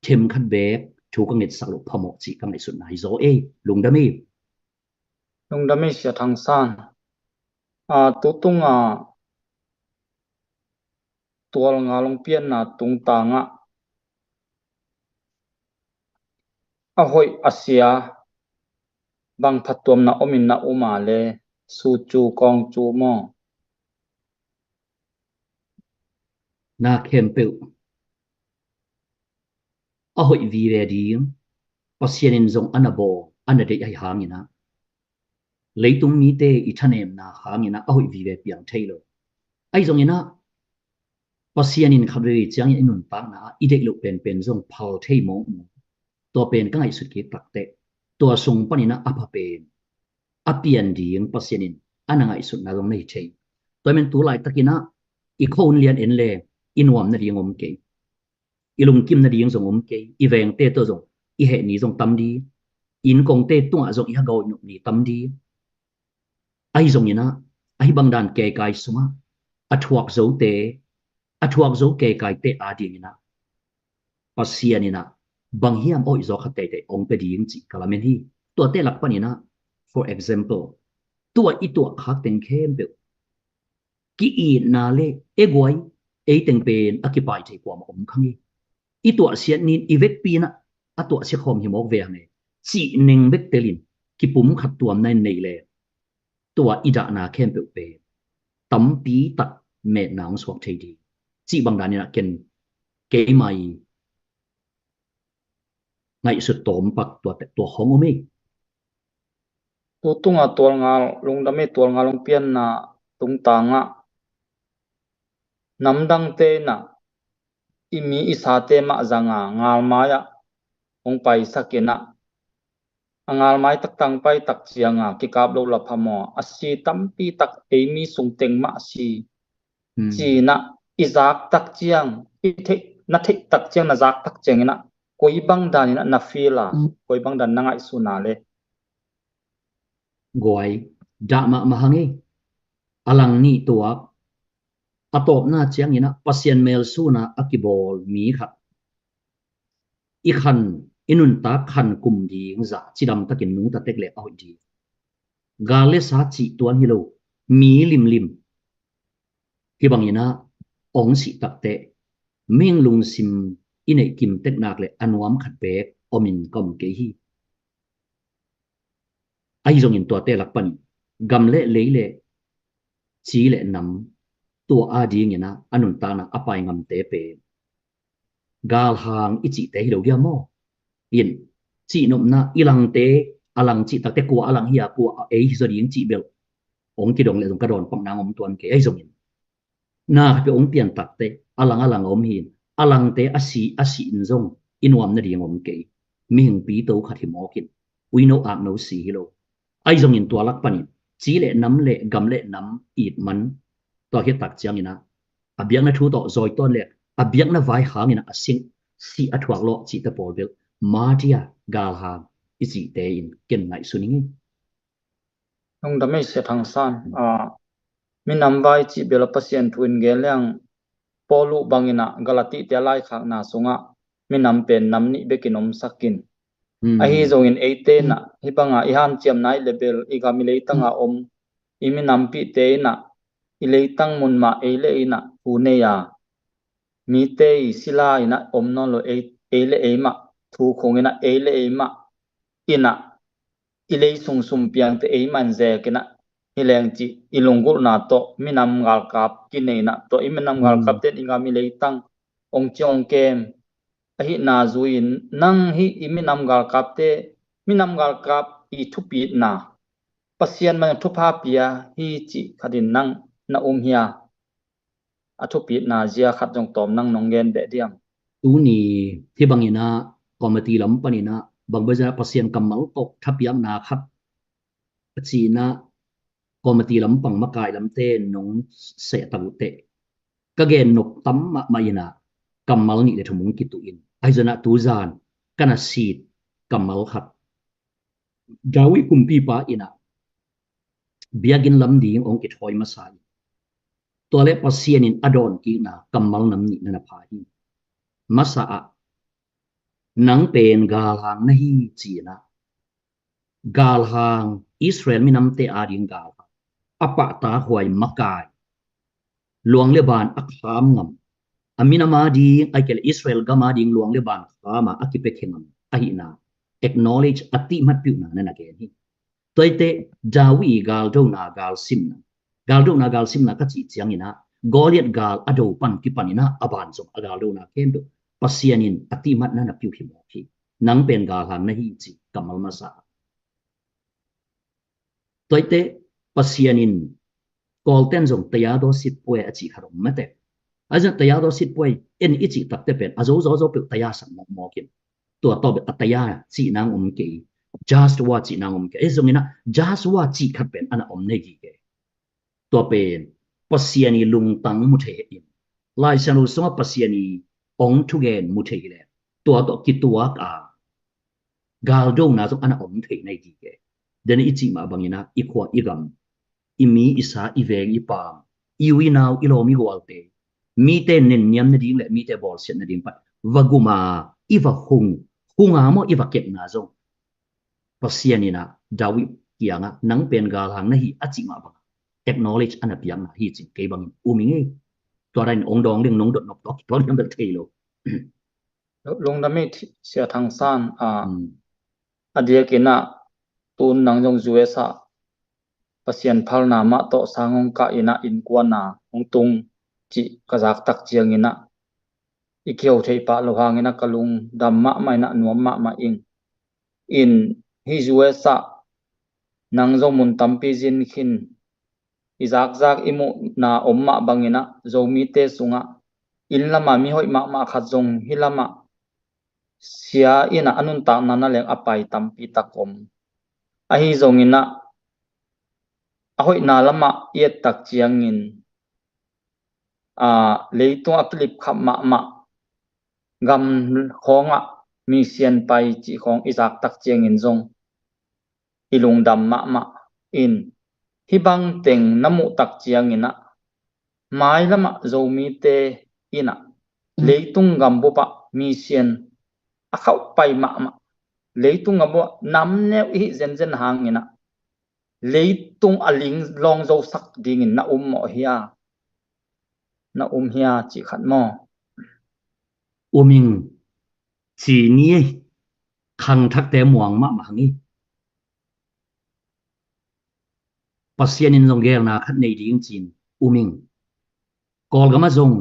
themkhat beek thu ka ngetsak loh phamawh cih ka ngaihsutna hi zaw ei. Lungdam ei. Lungdam ei Sia Thang San. A, tu tunga tual nga lungpianna tungtangah a hoih a sia bang phattuamna omin na um a le, su cu kawng cu maw? Na khempeuh a hoih vive ding Pasian in zong a na bawl, a na deih ahi hangin ah leitung mite i thanemna hangin ah a hoih vive piang thei lo. Ahi zongin ah Pasian in khat veivei ciangin i nuntakna ah i deih loh penpen zong phal thei mawkmawk. Tua pen ka ngaihsut kik takteh tua sung panin ah a pha pen a pian ding Pasian in a na ngaihsutna zong na hi thei. Tua ahih manin tu laitakin ah i khuahun lian en leng i nuam nading om kei, i lungkim nading zong om kei, i vengte tawh zong i heh ni zong tam ding, i innkongte tungah zong i hagawh i nop ni tam ding. Ahi zongin ah ahi bangdan keikai sungah a thuak zote, a thuak zo keikaite adingin ah Pasian in ah bang hiam a hoih zaw khat teitei ong pia ding cih ka lamen hi. Tuate lak panin ah, for example, tua i tuah khak teng khempeuh ki-itna le e guai, ei teng pen a kipai thei kuamah om kha ngei. I tuahsiat nin i vekpi in ah a tuahsia khawm hi mawk ve hang e, cih neng bek telin kipumkhat tuamna in nei le tua i dahna khempeuh pen tampi tak metna hong suak thei ding cih bangdan in ah ken keimah i ngaihsut tawmpak tua, tua hong om ei. Tu tunga tualngal lungdam ei, tualngal lungpianna tungtangah namdangte in ah i mi i sate mah zanga ngalmai ah hong paisak in ah a ngalmai taktang pai tak cianga kikap lo la phamawh a si tampi tak ei mi sung teng mah a si. Hmm. Ci-in ah i zak tak ciang, i theih, na theih tak ciang, na zak tak ciangin ah koi bangdan in ah na feel a, hmm, koi bangdan na ngaihsun a le? Guai, dah mahmah hang ei. A lang nih tuak, a tawpna ciangin ah Pasian mel suna a kibawl mi khat i khan, i nuntak khan kum ding zah cidam takin nungta tek le a hoih ding. Gal le sa cih tuan hi lo, mi limlim hih bangin ah ong sih takteh mihing lungsim i neih kim tek nak le a nuam khat beek omin ka om kei hi. Ahi zongin tuate lak panin gam le lei le ci le nam, tua adingin ah a nuntakna a pai ngamte pen galhang i cihte hi lo dia maw? In, cihnopna i langte, a lang cih takte kua a lang hi a, kua a ei hi zaw ding cih bel hong kidong leh zong ka dawn pak nang om tuan kei. Ahi zongin na khat peuh hong pian takte a lang a lang a om hi in, a langte a si a si in zong i nuam nading om kei. Mihing pito khat hi mawk in, uino akno si hi lo. Ahi zongin tua lak panin ci le nam le gam le nam it man, tua khit tak ciangin ah a biakna thu tawh zawi tuan le a biakna vai hangin ah a sing si a thuak lawh cihte pawl bel martyr, galhang i cihte in ken ngaihsun ing ei. Lungdam ei Sia Thang San. Ah, minam vai cih bel a Pasian thu in gen leng Paul uh bangin ah Galati te a laikhakna sungah minam pen nam nih bekin omsak in. Hmm. Ahi zongin eite in ah hih banga i hanciamna i le bel i gam i leitanga om i minampihte in ah i leitang mun mah ei le ei in ah thu nei a, mite i sila in ah om nawn lo, ei, ei le ei mah thu khong in ah ei le ei mah in ah i lei sung sum piangte ei man zek in ah hi leng cih i lunggulhna tawh minam galkap kinei in ah, tua i minam galkapte in i gam i leitang hong ci hong kem. Ahihna zui-in nang hih i minam galkapte, minam galkap i thupitna, Pasian man thupha pia hi cih khat in nang na um hia? A thupitna zia khat zong tawm nang nong gen beh diam? Tuni hih bangin ah committee lam panin ah bang bang zia Pasian kammal tawh thapiakna khat a ci-in ah committee lampang makai lamte nong seh tak uh teh ka gen nop tam mahmah in ah kammal nih le thum hong kituh in, ahi zongin ah tuzan ka na sit kammal khat, David kumpipa in ah biakinn lam ding hong kithawi masa in, tua le Pasian in a dawnkikna kammal nam nih na na pha hi. Masa ah nang pen galhang na hi ci-in ah galhang, Israel minamte ading galhang, a pahtakhuai makai, luang le ban a kham ngam, a minam ading, ahih kei leh Israel gam ading luang le ban kham a, a kipiakhia ngam ahihna acknowledge, a tihmat piuhna na na gen hi. Tuate David i galdona galsimna, galdona galsimna ka cih ciangin ah Goliath gal a do pan kipanin ah a ban zong a galdona khempeuh Pasian in a tihmatna na piu hi mawk hi. Nang pen galhang na hi ci kammal masa. Tuate Pasian in Kawlten zong tayado sitpuai a cih khat om mate. A zan tayado sitpuai en i cih takte pen a zo zo zo peuh taya sak mawkmawk in, tua tawh bel a taya cih nang om kei, Joshua cih nang om kei. Ahi zongin ah Joshua cih khat pen a na om nei gige. Tua pen Pasian i lungtang mu thei in, Lai Siangtho sungah Pasian i hong thugen mu thei hi le tua tawh kituak a galdona zong a na om thei nei gige. Dena i cih mah bangin ah i khua i gam, i mi i sa, i veng i paam, i u i nau, i lawm i gualte, mite nenniam nading le mite bawlsiat nading pan va gum a, i va hung, hung a maw i va kepna zong Pasian in ah David kiangah nang pen galhang na hi a cih mah bangah acknowledge a na piakna hi cin kei bangin um ing ei. Tua dan in ong dawng ding nong dot nop tawh kithuak ding bel thei lo. Lungdam ei Sia Thang San. A, hmm, a diakin ah tun nang zong U S ah Pasian phalna mah tawh sang hong kah in ah innkuan a hong tung cih ka zak tak ciangin ah i kiho thei pah lo hangin ah ka lungdam mahmah in ah nuam mahmah ing. In hih U S ah nang zong mun tampi zin khin, i zakzak i muhna om mah bangin ah Zomite sungah inn lamah mi hoih mahmah khat zong hih lamah sia in ah a nuntakna na leng a pai tampi tak om. Ahi zongin ah a hoihna lamah i et tak ciangin, a, leitung a kilip khap mahmah gam khawngah mission pai cih khawng i zak tak ciangin zong i lungdam mahmah in, hih bang teng na muh tak ciangin ah mailamah Zomite in ah, hmm, leitung gambupah mission a khauh pai mahmah, leitung gambupah namneu i hih zenzen hangin ah leitung a ling lawng zosak dingin na um mawh hia? Na um hia cih khat maw? Um ing, ci ni ei. Khangthakte muang mahmah hang hi. Pasian in zong geelna khat nei ding cin um ing. Kawlgamah zong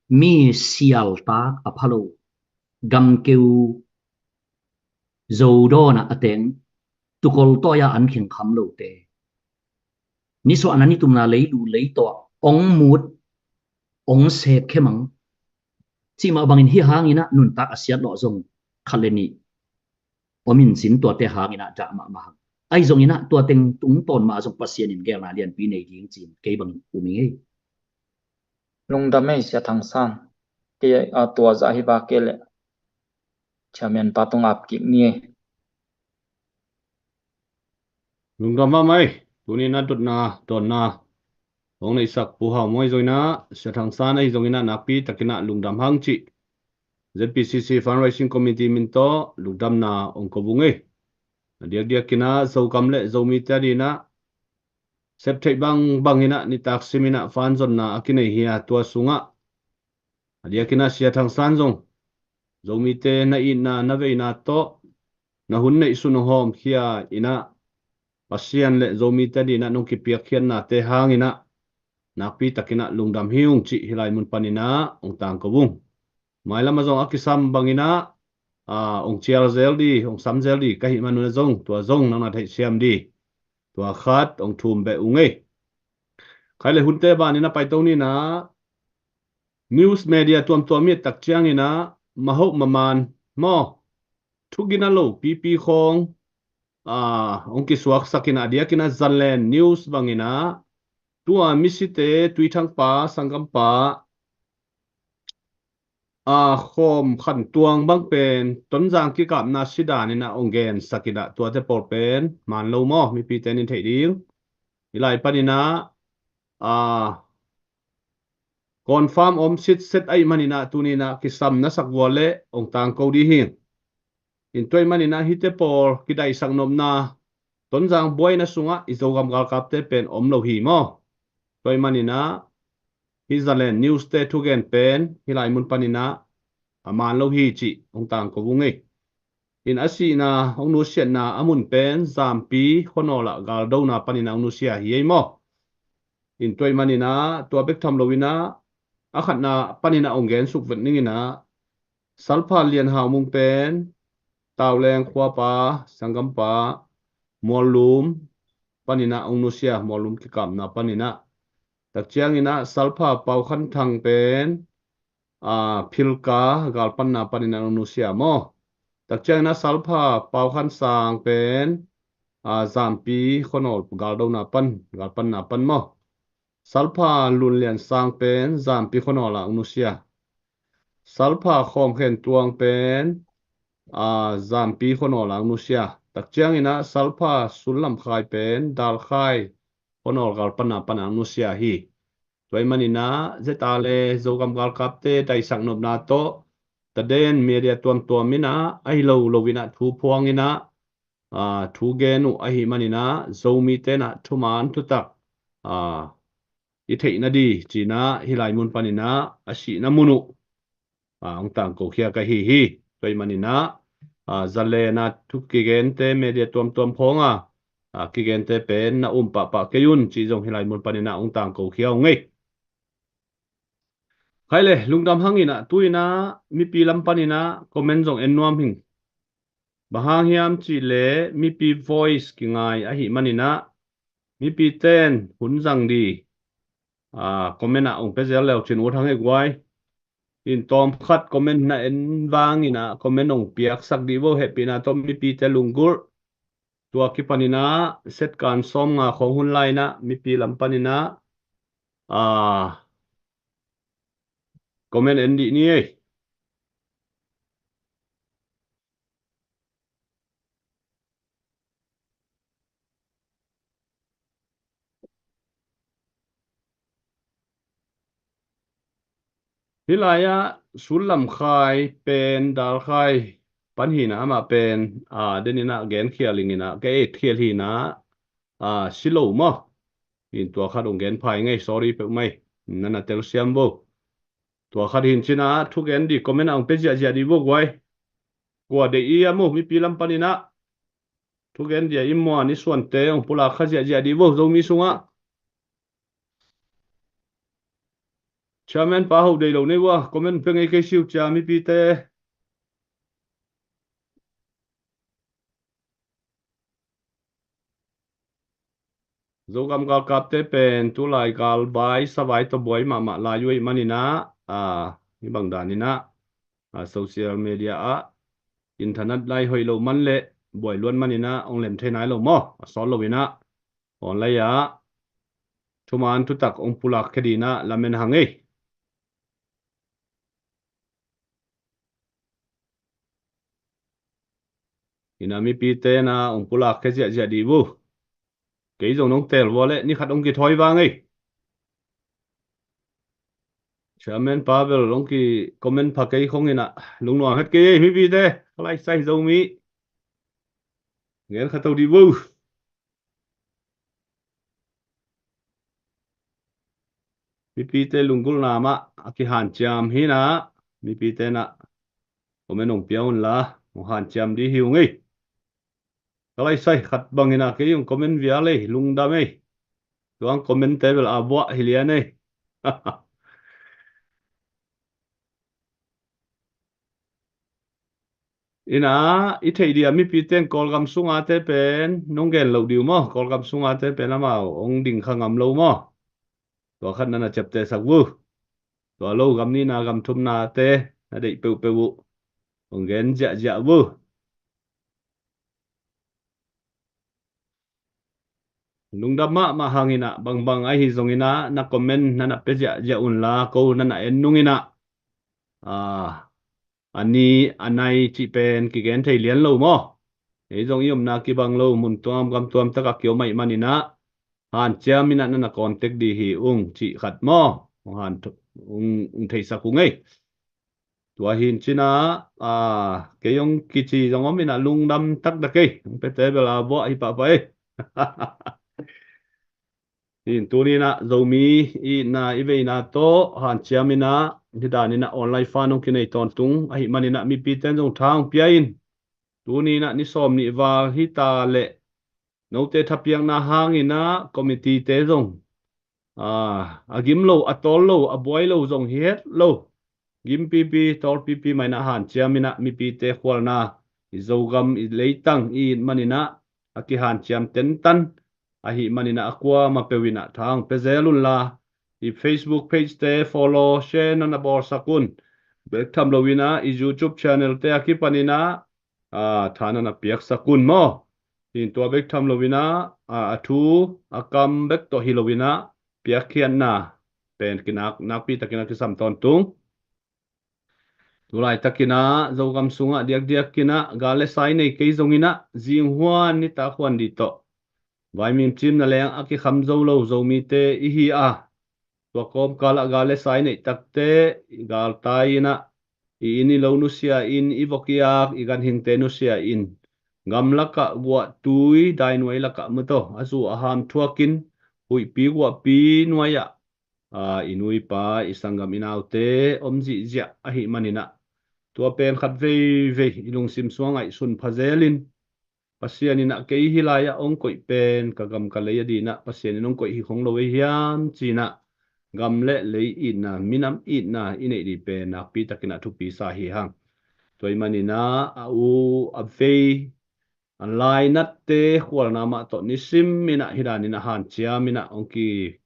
mi sialtak a pha lo, gamkeu zo dawnah a teng tukol tawi-a an khengkham lote, nisuahna nitumna leilu leitaw-ah ong mut, ong sep khemang cih mah bangin hih hangin ah nuntak a siatlawh zong khat le nih om in cin, tuate hangin ah dah mahmah hang. Ahi zongin ah tua teng tungtawn mah zong Pasian in geelna lianpi nei ding ci-in kei bangin um ing ei. Lungdam ei Sia Thang San. Kei a tua zah hi ba kei leh Chairman pa tungah ap kik ni ei. Lungdam mahmah ei. Tuni-in ah dotna, dawnna hong neihsak Pu Hau Mawi zong in ah, Sia Thang San ahi zongin ah nakpi takin ah lungdam hang cih Z P C C Fundraising Committee min tawh lungdamna ong ko ung ei. A diakdiakin ah Zogam le Zomite adingin ah sep theih bangbang in ah nitak simin ah fan zonna a kinei hi a, tua sungah a diakin ah Sia Thang San zong Zomite na itna na veina tawh na hun neihsun hawmkhia in ah Pasian le Zomite adingin ah nong kipiakkhiatnate hangin ah nakpi takin ah lungdam hi ung cih hih lai mun panin ah ong tangko ung. Mailam ah zong a kisam bangin ah, aa, ong cial zel di, ong sam zel di ka hih man un ah zong, tua zong nang na theihsiam di. Tua khat ong thum beh ung ei. Khai le hunte banin ah paito ni in ah, news media tuamtuam i et tak ciangin ah, mahoh maman maw, thugina lo pipi khawng, aa, ong kisuaksak in ah, a diakin ah Zanlen News bangin ah, tua misite, Tuithang pa, Sangam pa, aa, khawm khantuang bang pen Tonzang kikapna si danin ah ong gensak in ah, tuate pawl pen man lo maw, mipite in theih ding. Hih lai panin ah, aa, confirm om sitset ahih manin ah tuni-in ah kisam na sak vua leh ong tangko di hi. In tua ahih manin ah hihte pawl kidaihsak nopna, Tonzang buaina sungah i Zogam galkapte pen om lo hi maw. Tua ahih manin ah hih Zanlen News-te thugen pen hih lai mun panin ah a man lo hi cih ong tangko ung ei. In a sihna, ong nusiatna a mun pen Zampi khuanawl ah galdona panin ah ong nusia hi ei maw. In tua ahih manin ah tua bek tham loin ah a khatna panin ah ong gensuk vet ning in ah, Salpha Lian Hau Mung pen Tauleng khuapa, Sangam pa, Muallum panin ah ong nusia, Muallum kikapna panin ah. Tak ciangin ah Salpha Pau Khan Thang pen, aa, Philka galpanna panin ah ong nusia maw. Tak ciangin ah Salpha Pau Khan Sang pen, aa, Zampi khuanawl galdona pan, galpanna pan maw. Salpha Lun Lian Sang pen Zampi khuanawl ah ong nusia. Salpha Khawm Khen Tuang pen, aa, Zampi khuanawl ah ong nusia. Tak ciangin ah Salpha Sun Lam Khai pen Dal Khai khuanawl galpanna pan ah ong nusia hi. Tua ahih manin ah Zeta le Zogam galkapte daihsak nopna tawh taden media tuamtuam in ah, ahi lo loin ah thu phuang in ah, aa, thu gen uh ahih manin ah Zomite in ah thuman thutak, aa, i theihna di ci-in ah hih lai mun panin ah a sihna mun uh, aa, ong tangkokhia ka hi hi. Tua ahih manin ah, aa, Zanlen ah thu kigente media tuamtuam khawng a, aa, kigente pen na um pahpah kei un cih zong hih lai mun panin ah ong tangkokhia ung ei. Khai le, lungdam hang in ah, tu-in ah mipi lam panin ah comment zong en nuam hing. Bang hang hiam cih leh mipi voice kingai ahih manin ah, mipite in hun zang di, aa, comment ah ong pia zel le uh cin ut hang ei guai. In tawm khat comment na en vang in ah comment ong piaksak dih vo, hehpihna tawh mipite lunggulh. Tua kipanin ah set kan sawmnga khawng hun lai-in ah mipi lam panin ah, aa, comment en dih ni ei. Hih lai-ah Sun Lam Khai pen Dal Khai pan hi-in ah, amah pen, aa, den in ah genkhial ing in ah, ka etkhial hi-in ah, aa, si lo maw. In tua khat ong gen pha ing ei, sorry peuhmah ei, na na telsiam vo. Tua khat hi-in cin ah thugen di comment ah ong pia ziahziah di vo guai. Kua deih i a mu mipi lam panin ah thugen dia i muan i suante ong pulak kha ziahziah di vo Zomi sungah. Chairman pa ho deih lo nei ua, comment pia ngei kei siu cia mipite. Zogam galkapte pen tulai galvai savai tawh buai mahmah lai uh ahih maninah, a, hih bang daninah, a, social media ah internet lai hoih lo man le buai luat maninah hong lem thei nai lo maw? A sawt loinah online ah thuman thutak hong pulak khia dinah lamen hang ei. Ina mipite na hong pulak khia ziahziah dih uh. Kei zong nong tel vua le ni khat hong kithawi vang ei. Chairman Pavel hong ki comment pha kei khong inah lungnuam het kei ei mipite. Ka lai sai Zomi ngen kha to dih uh. Mipite lunggulhna mah a kihanciam hinah mipite na comment hong pia unla hong hanciam dih hi ung ei. Ka lai sai khat bangin a kei hong comment vial ei, lungdam ei. Tuang comment te bel a buah hi lian ei. Ina i theih dia mipite in Kawlgam sunga te pen nong gen loh dih uh maw? Kawlgam sunga te pen amau hong ding kha ngam lo maw? Tua khat na na ciaptehsak uh. Tua lo gam nihna gam thumna te na deih peuhpeuh uh hong gen ziahziah uh. Lungdam mahmah hanginah bangbang ahi zonginah na comment na na pia ziahziah unla ko na na en nunginah, a, a ni a nai cih pen kigen thei lian lo maw? Ei zong i omna kibang lo mun tuam gam tuam takah kiom ahih maninah hanciam inah na na contact dih hi ung cih khat maw? Hong han, hong, hong theisak ung ei. Tua hin cinah, a, kei hong kici zong om inah lungdam taktak ei. Hong pete bel a buah hi pahpah ei. Hin tuninah Zomi i itna i veina tawh hanciam inah hih daninah online fan hong kinei tawntung ahih maninah mipite in zong tha hong pia in. Tuninah ni sawm nih val hita leh note thapiakna hanginah committee te zong, a, a gim lo, a tawl lo, a buai lo zong hi het lo. Gim pipi, tawl pipi mah inah hanciam inah mipite khualna, i Zogam, i leitang, i it maninah a kihanciam tentan ahih maninah a kuamah peuh inah tha hong pia zel unla, i Facebook page te follow, share na na bawlsak un. Bek tham loinah i YouTube channel te a kipaninah, a, tha na na piaksak un maw? Hin tua bek tham loinah, a, a thu a kam bek tawh hi loinah piakkhiatna pen kinak, nakpi takin a kisam tawntung. Tulai takinah Zogam sungah diakdiakinah gal le sai nei kei zonginah zinghuan nitak huan dih tawh vaimim cimna leng a kikham zo lo Zomite i hi a, tua kawmkalah gal le sai neih takte i galtai inah i inn i lo nusia in, i vok i ak i ganhingte nusia in, gam lakah guahtui dainuai lakah mutaw a zu a ham thuakin huihpi guahpi nuai-ah, a, i nuipa i sanggam i naute om zihziah ahih maninah tua pen khat veivei i lungsim sungah ngaihsun pha zelin Pasian inah kei hih lai-ah hong koih pen ka gam ka lei a dinah Pasian in hong koih hi khong lo ei hiam cinah gam le lei itna, minam itna i neih dih pen nakpi takinah thupi sa hi hang. Tua ahih maninah a u a vei a lainatte khualna mah tawh nisim inah hih daninah hanciam inah hong ki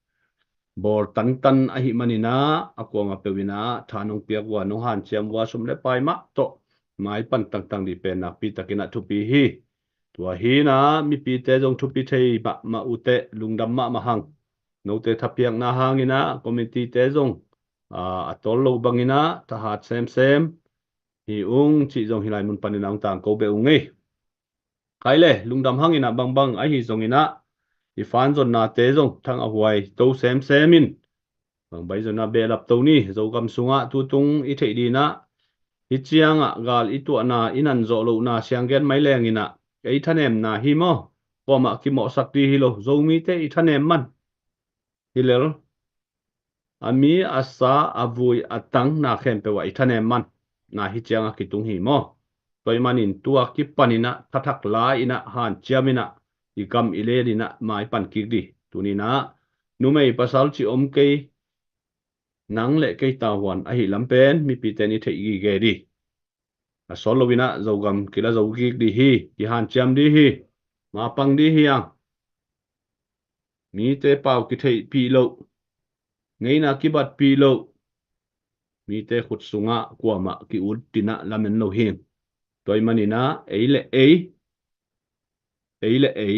bawl tantan ahih maninah a kuamah peuh inah tha nong piak uh a nong hanciam uh a sum le pai mah tawh maipan tangtang dih pen nakpi takinah thupi hi. Tua hinah mipite zong thupi thei mahmah uh teh lungdam mahmah hang. Note thapiakna hanginah committee te zong, a, a tawl lo banginah thahat semsem hi ung cih zong hih lai mun paninah hong tangko beh ung ei. Khai le lungdam hanginah bangbang ahi zonginah i fan zonnate zong thang a huai to semsem in. Bangbai zonginah behlap to ni. Zogam sungah tutung i theih dinah hih ciangah gal i tuahna i nan zawh lohna sianggen mai lenginah ei thanemna hi maw? Kuamah kimawhsak dih hi lo. Zomite i thanem man hi lel. A mi a sa a vui a tang na khempeuh ah i thanem man na hih ciangah kitung hi maw? Tua ahih manin tua kipaninah thathak la inah hanciam inah i gam i lei inah maipan kik dih. Tuninah numei pasal cih om kei, nang le kei tahuan ahih lam pen mipite in i theih gige dih. A sawt loinah Zogam kila zo kik dih hi. Kihanciam dih hi. Mapang dih hi ang. Mite pau kitheihpih loh, ngeina kibatpih loh, mite khut sungah kuamah ki-ut dinah lamen lo hing. Tua ih maninah ei le ei, ei le ei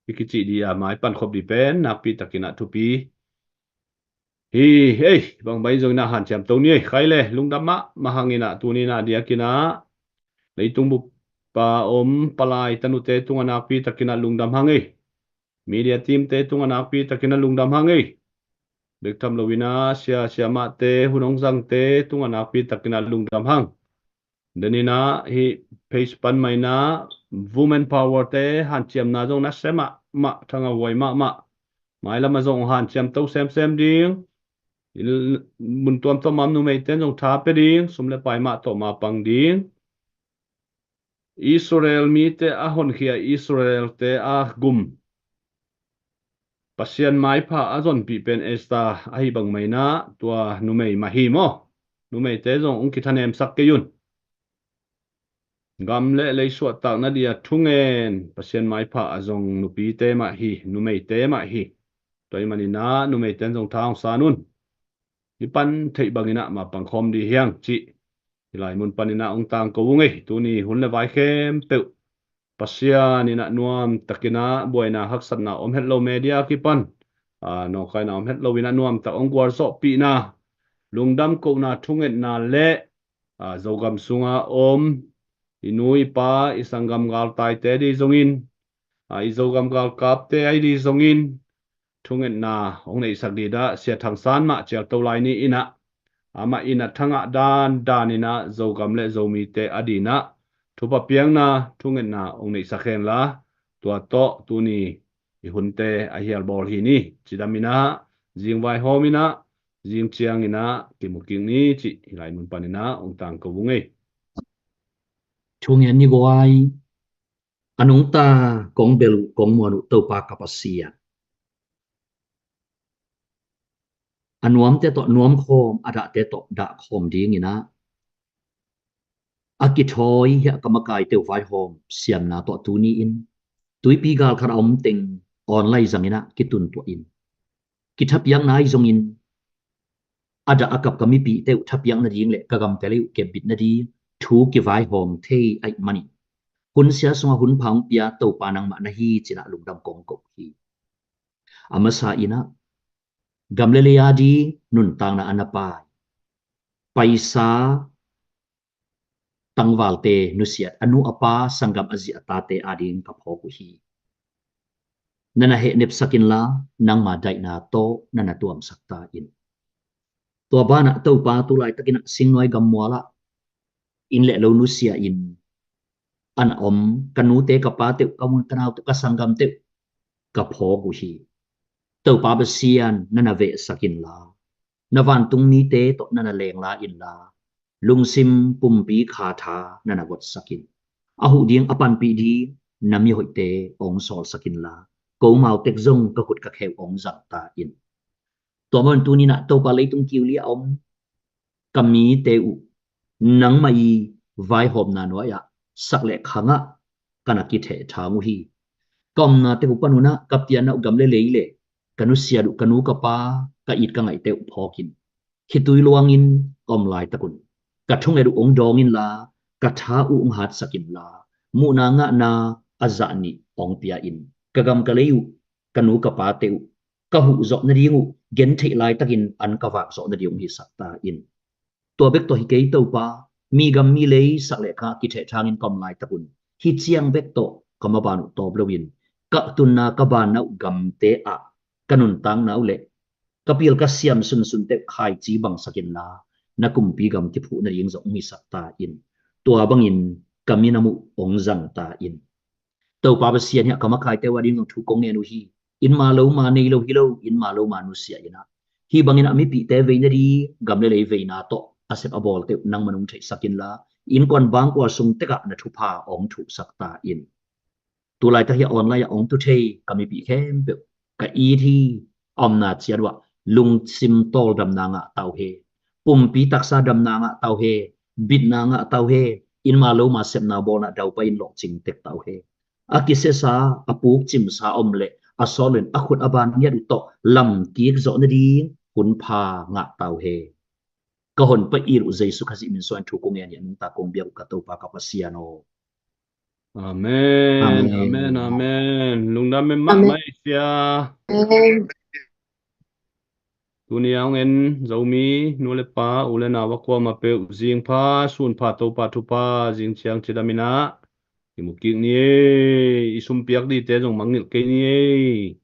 i kicih di a mai pankhop di pen nakpi takinah thupi hi. Ei, bangbai zonginah hanciam to ni ei. Khai le lungdam mahmah hanginah tuninah diakinah leitung bupa om palai tanute tungah nakpi takinah lungdam hang ei. Media teamte tungah nakpi takinah lungdam hang ei. Bek tham loinah sia siamahte, hun hong zangte tungah nakpi takinah lungdam hang. Daninah hih page pan mainah women power te hanciamna zong nasia mahmah, thangah huai mahmah. Mailamah zong hanciam to semsem ding. Mun tuamtuam a om numeite zong tha pia ding, sum le pai mah tawh mapang ding. Israel mite a honkhia Israel-te a gum Pasian maipha a zonpih pen Esther ahi bang mainah tua numei mah hi maw? Numeite zong hong kithanemsak kei un. Gam le lei suahtakna dia thungen Pasian maipha a zong nupite mah hi, numeite mah hi. Tua ih maninah numeite zong tha hong san un. I pan theih banginah mapang khawm di hiang cih hih lai mun paninah hong tangko ung ei. Tuni hun le vai khempeuh Pasian inah nuam takinah buaina haksatna om het lo, media kipan nawngkaina om het loinah nuam tak hong gualzawhpihna, lungdam kohna, thungetna le Zogam sunga om i nu i pa, i sanggam galtaite di zongin, i Zogam galkapte ahi di zongin thungetna hong neihsak di dah Sia Thang San mah cialto lai ni inah, amah inah thangah dandan inah Zogam le Zomite a dinah thupha piakna, thungetna hong neihsak henla, tua tawh tuni i hunte a hialbawl hi ni. Cidam inah, zing vaihawm inah, zing ciang inah kimu kik ni cih hih lai mun paninah hong tangko ung ei. Thungen ni guai. A nungta kong bel uh kong muan uh Topa ka Pasian, a nuamte tawh nuamkhawm, a dahte tawh dahkhawm dinginah a kithawi hiah ka makaite uh vaihawm siamna tawh tuni-in tuipi galkhat a om teng online zanginah kituntuahin kithapiakna ahi zongin a dah a kap ka mipihte uh thapiak nading le ka gamte lei uh kepbit nading thu kivaihawm thei ahih manin hun sia sungah hun pha hong pia Topa nangmah na hi cinah lungdam kong ko hi. A masa inah gam le lei a ding nuntakna a na pai paisa tangvalte nusiat a nu a pa, sanggam a zi a tate a ding ka phawk uh hi. Na na hehnepsak inla nangma daihna tawh na na tuamsak ta in. Tua banah Topa tu laitakinah Singnuai gammualah inn le lo nusia in a na om ka nute ka pate uh, ka mun ka naute uh, ka sanggamte uh ka phawk uh hi. Topa Pasian na na vehsak inla na vantung mite tawh na na lengla inla lungsim pumpi khatha na na gotsak in. A huh ding a panpih ding na mihoihte hong sawlsak inla ko mau tek zong ka khut ka khe uh hong zang ta in. Tua manin tuninah Topa leitung kiu li a om ka mite uh nangmah i vaihawmna nuai-ah sak le khangah ka na kithehthang uh hi. Ka omna tek uh pan unah ka pianna uh gam le lei le ka nusiat uh ka nu ka pa, ka it ka ngaihte uh phawkin khitui luangin ka om laitak un ka thunget uh hong dawng inla ka tha uh hong hatsak inla muhna ngahna a zah nih hong pia in ka gam ka lei uh ka nu ka pate uh ka huh zawh nading uh gentheih laitakin an ka vak zawh nading hong hisak ta in. Tua bek tawh hi kei Topa, mi gam mi lei sak le khangah kithehthangin ka om laitak un hih ciang bek tawh ka maban uh tawp loin ka tunna ka banna uh gamte ah ka nuntakna uh le ka pil ka siam sunsunte uh khaici bangsak inla na kumpi gam kiphuh nading zong hong hisak ta in. Tua bangin ka minam uh hong zang ta in. Topa Pasian hiah ka makaite uh a ding zong thu kong ngen uh hi. Inma lo ma nei lo hi lo, inma lo ma nusia inah hih bangin a mipihte veina di gam le lei veina tawh a sep a bawlte uh nangman hong theihsak inla innkuan bangkual sung tekah na thupha hong thuhsak ta in. Tu laitak hiah online ah hong tu thei ka mipih khempeuh ka it hi. A omna ciat uh ah lungsim tawldamna ngah ta uh hen, pumpi taksa damna ngah ta uh hen, bitna ngah ta uh hen, inma lo ma sepna bawlna daupai in lawhcing tek ta uh hen. A kisesa a puk cimsa om le Saul in a khut a ban ngiat uh tawh lam kik zawh nading hun pha ngah ta uh hen. Ka honpa it uh Jesu Khazih min suang thu kong ngen hi, a nungta kong biak uh ka Topa ka Pasian aw. Amen. Amen. Amen. Amen. Lungdam mahmah, Sia. Amen. Tuni a hong en Zomi nu le pa, u le nau a kuamah peuh zing pha, sun pha, Topa thupha zing ciang cidam in ah kimu kik ni ei. I sum piak dingte zong mangngilh kei ni ei.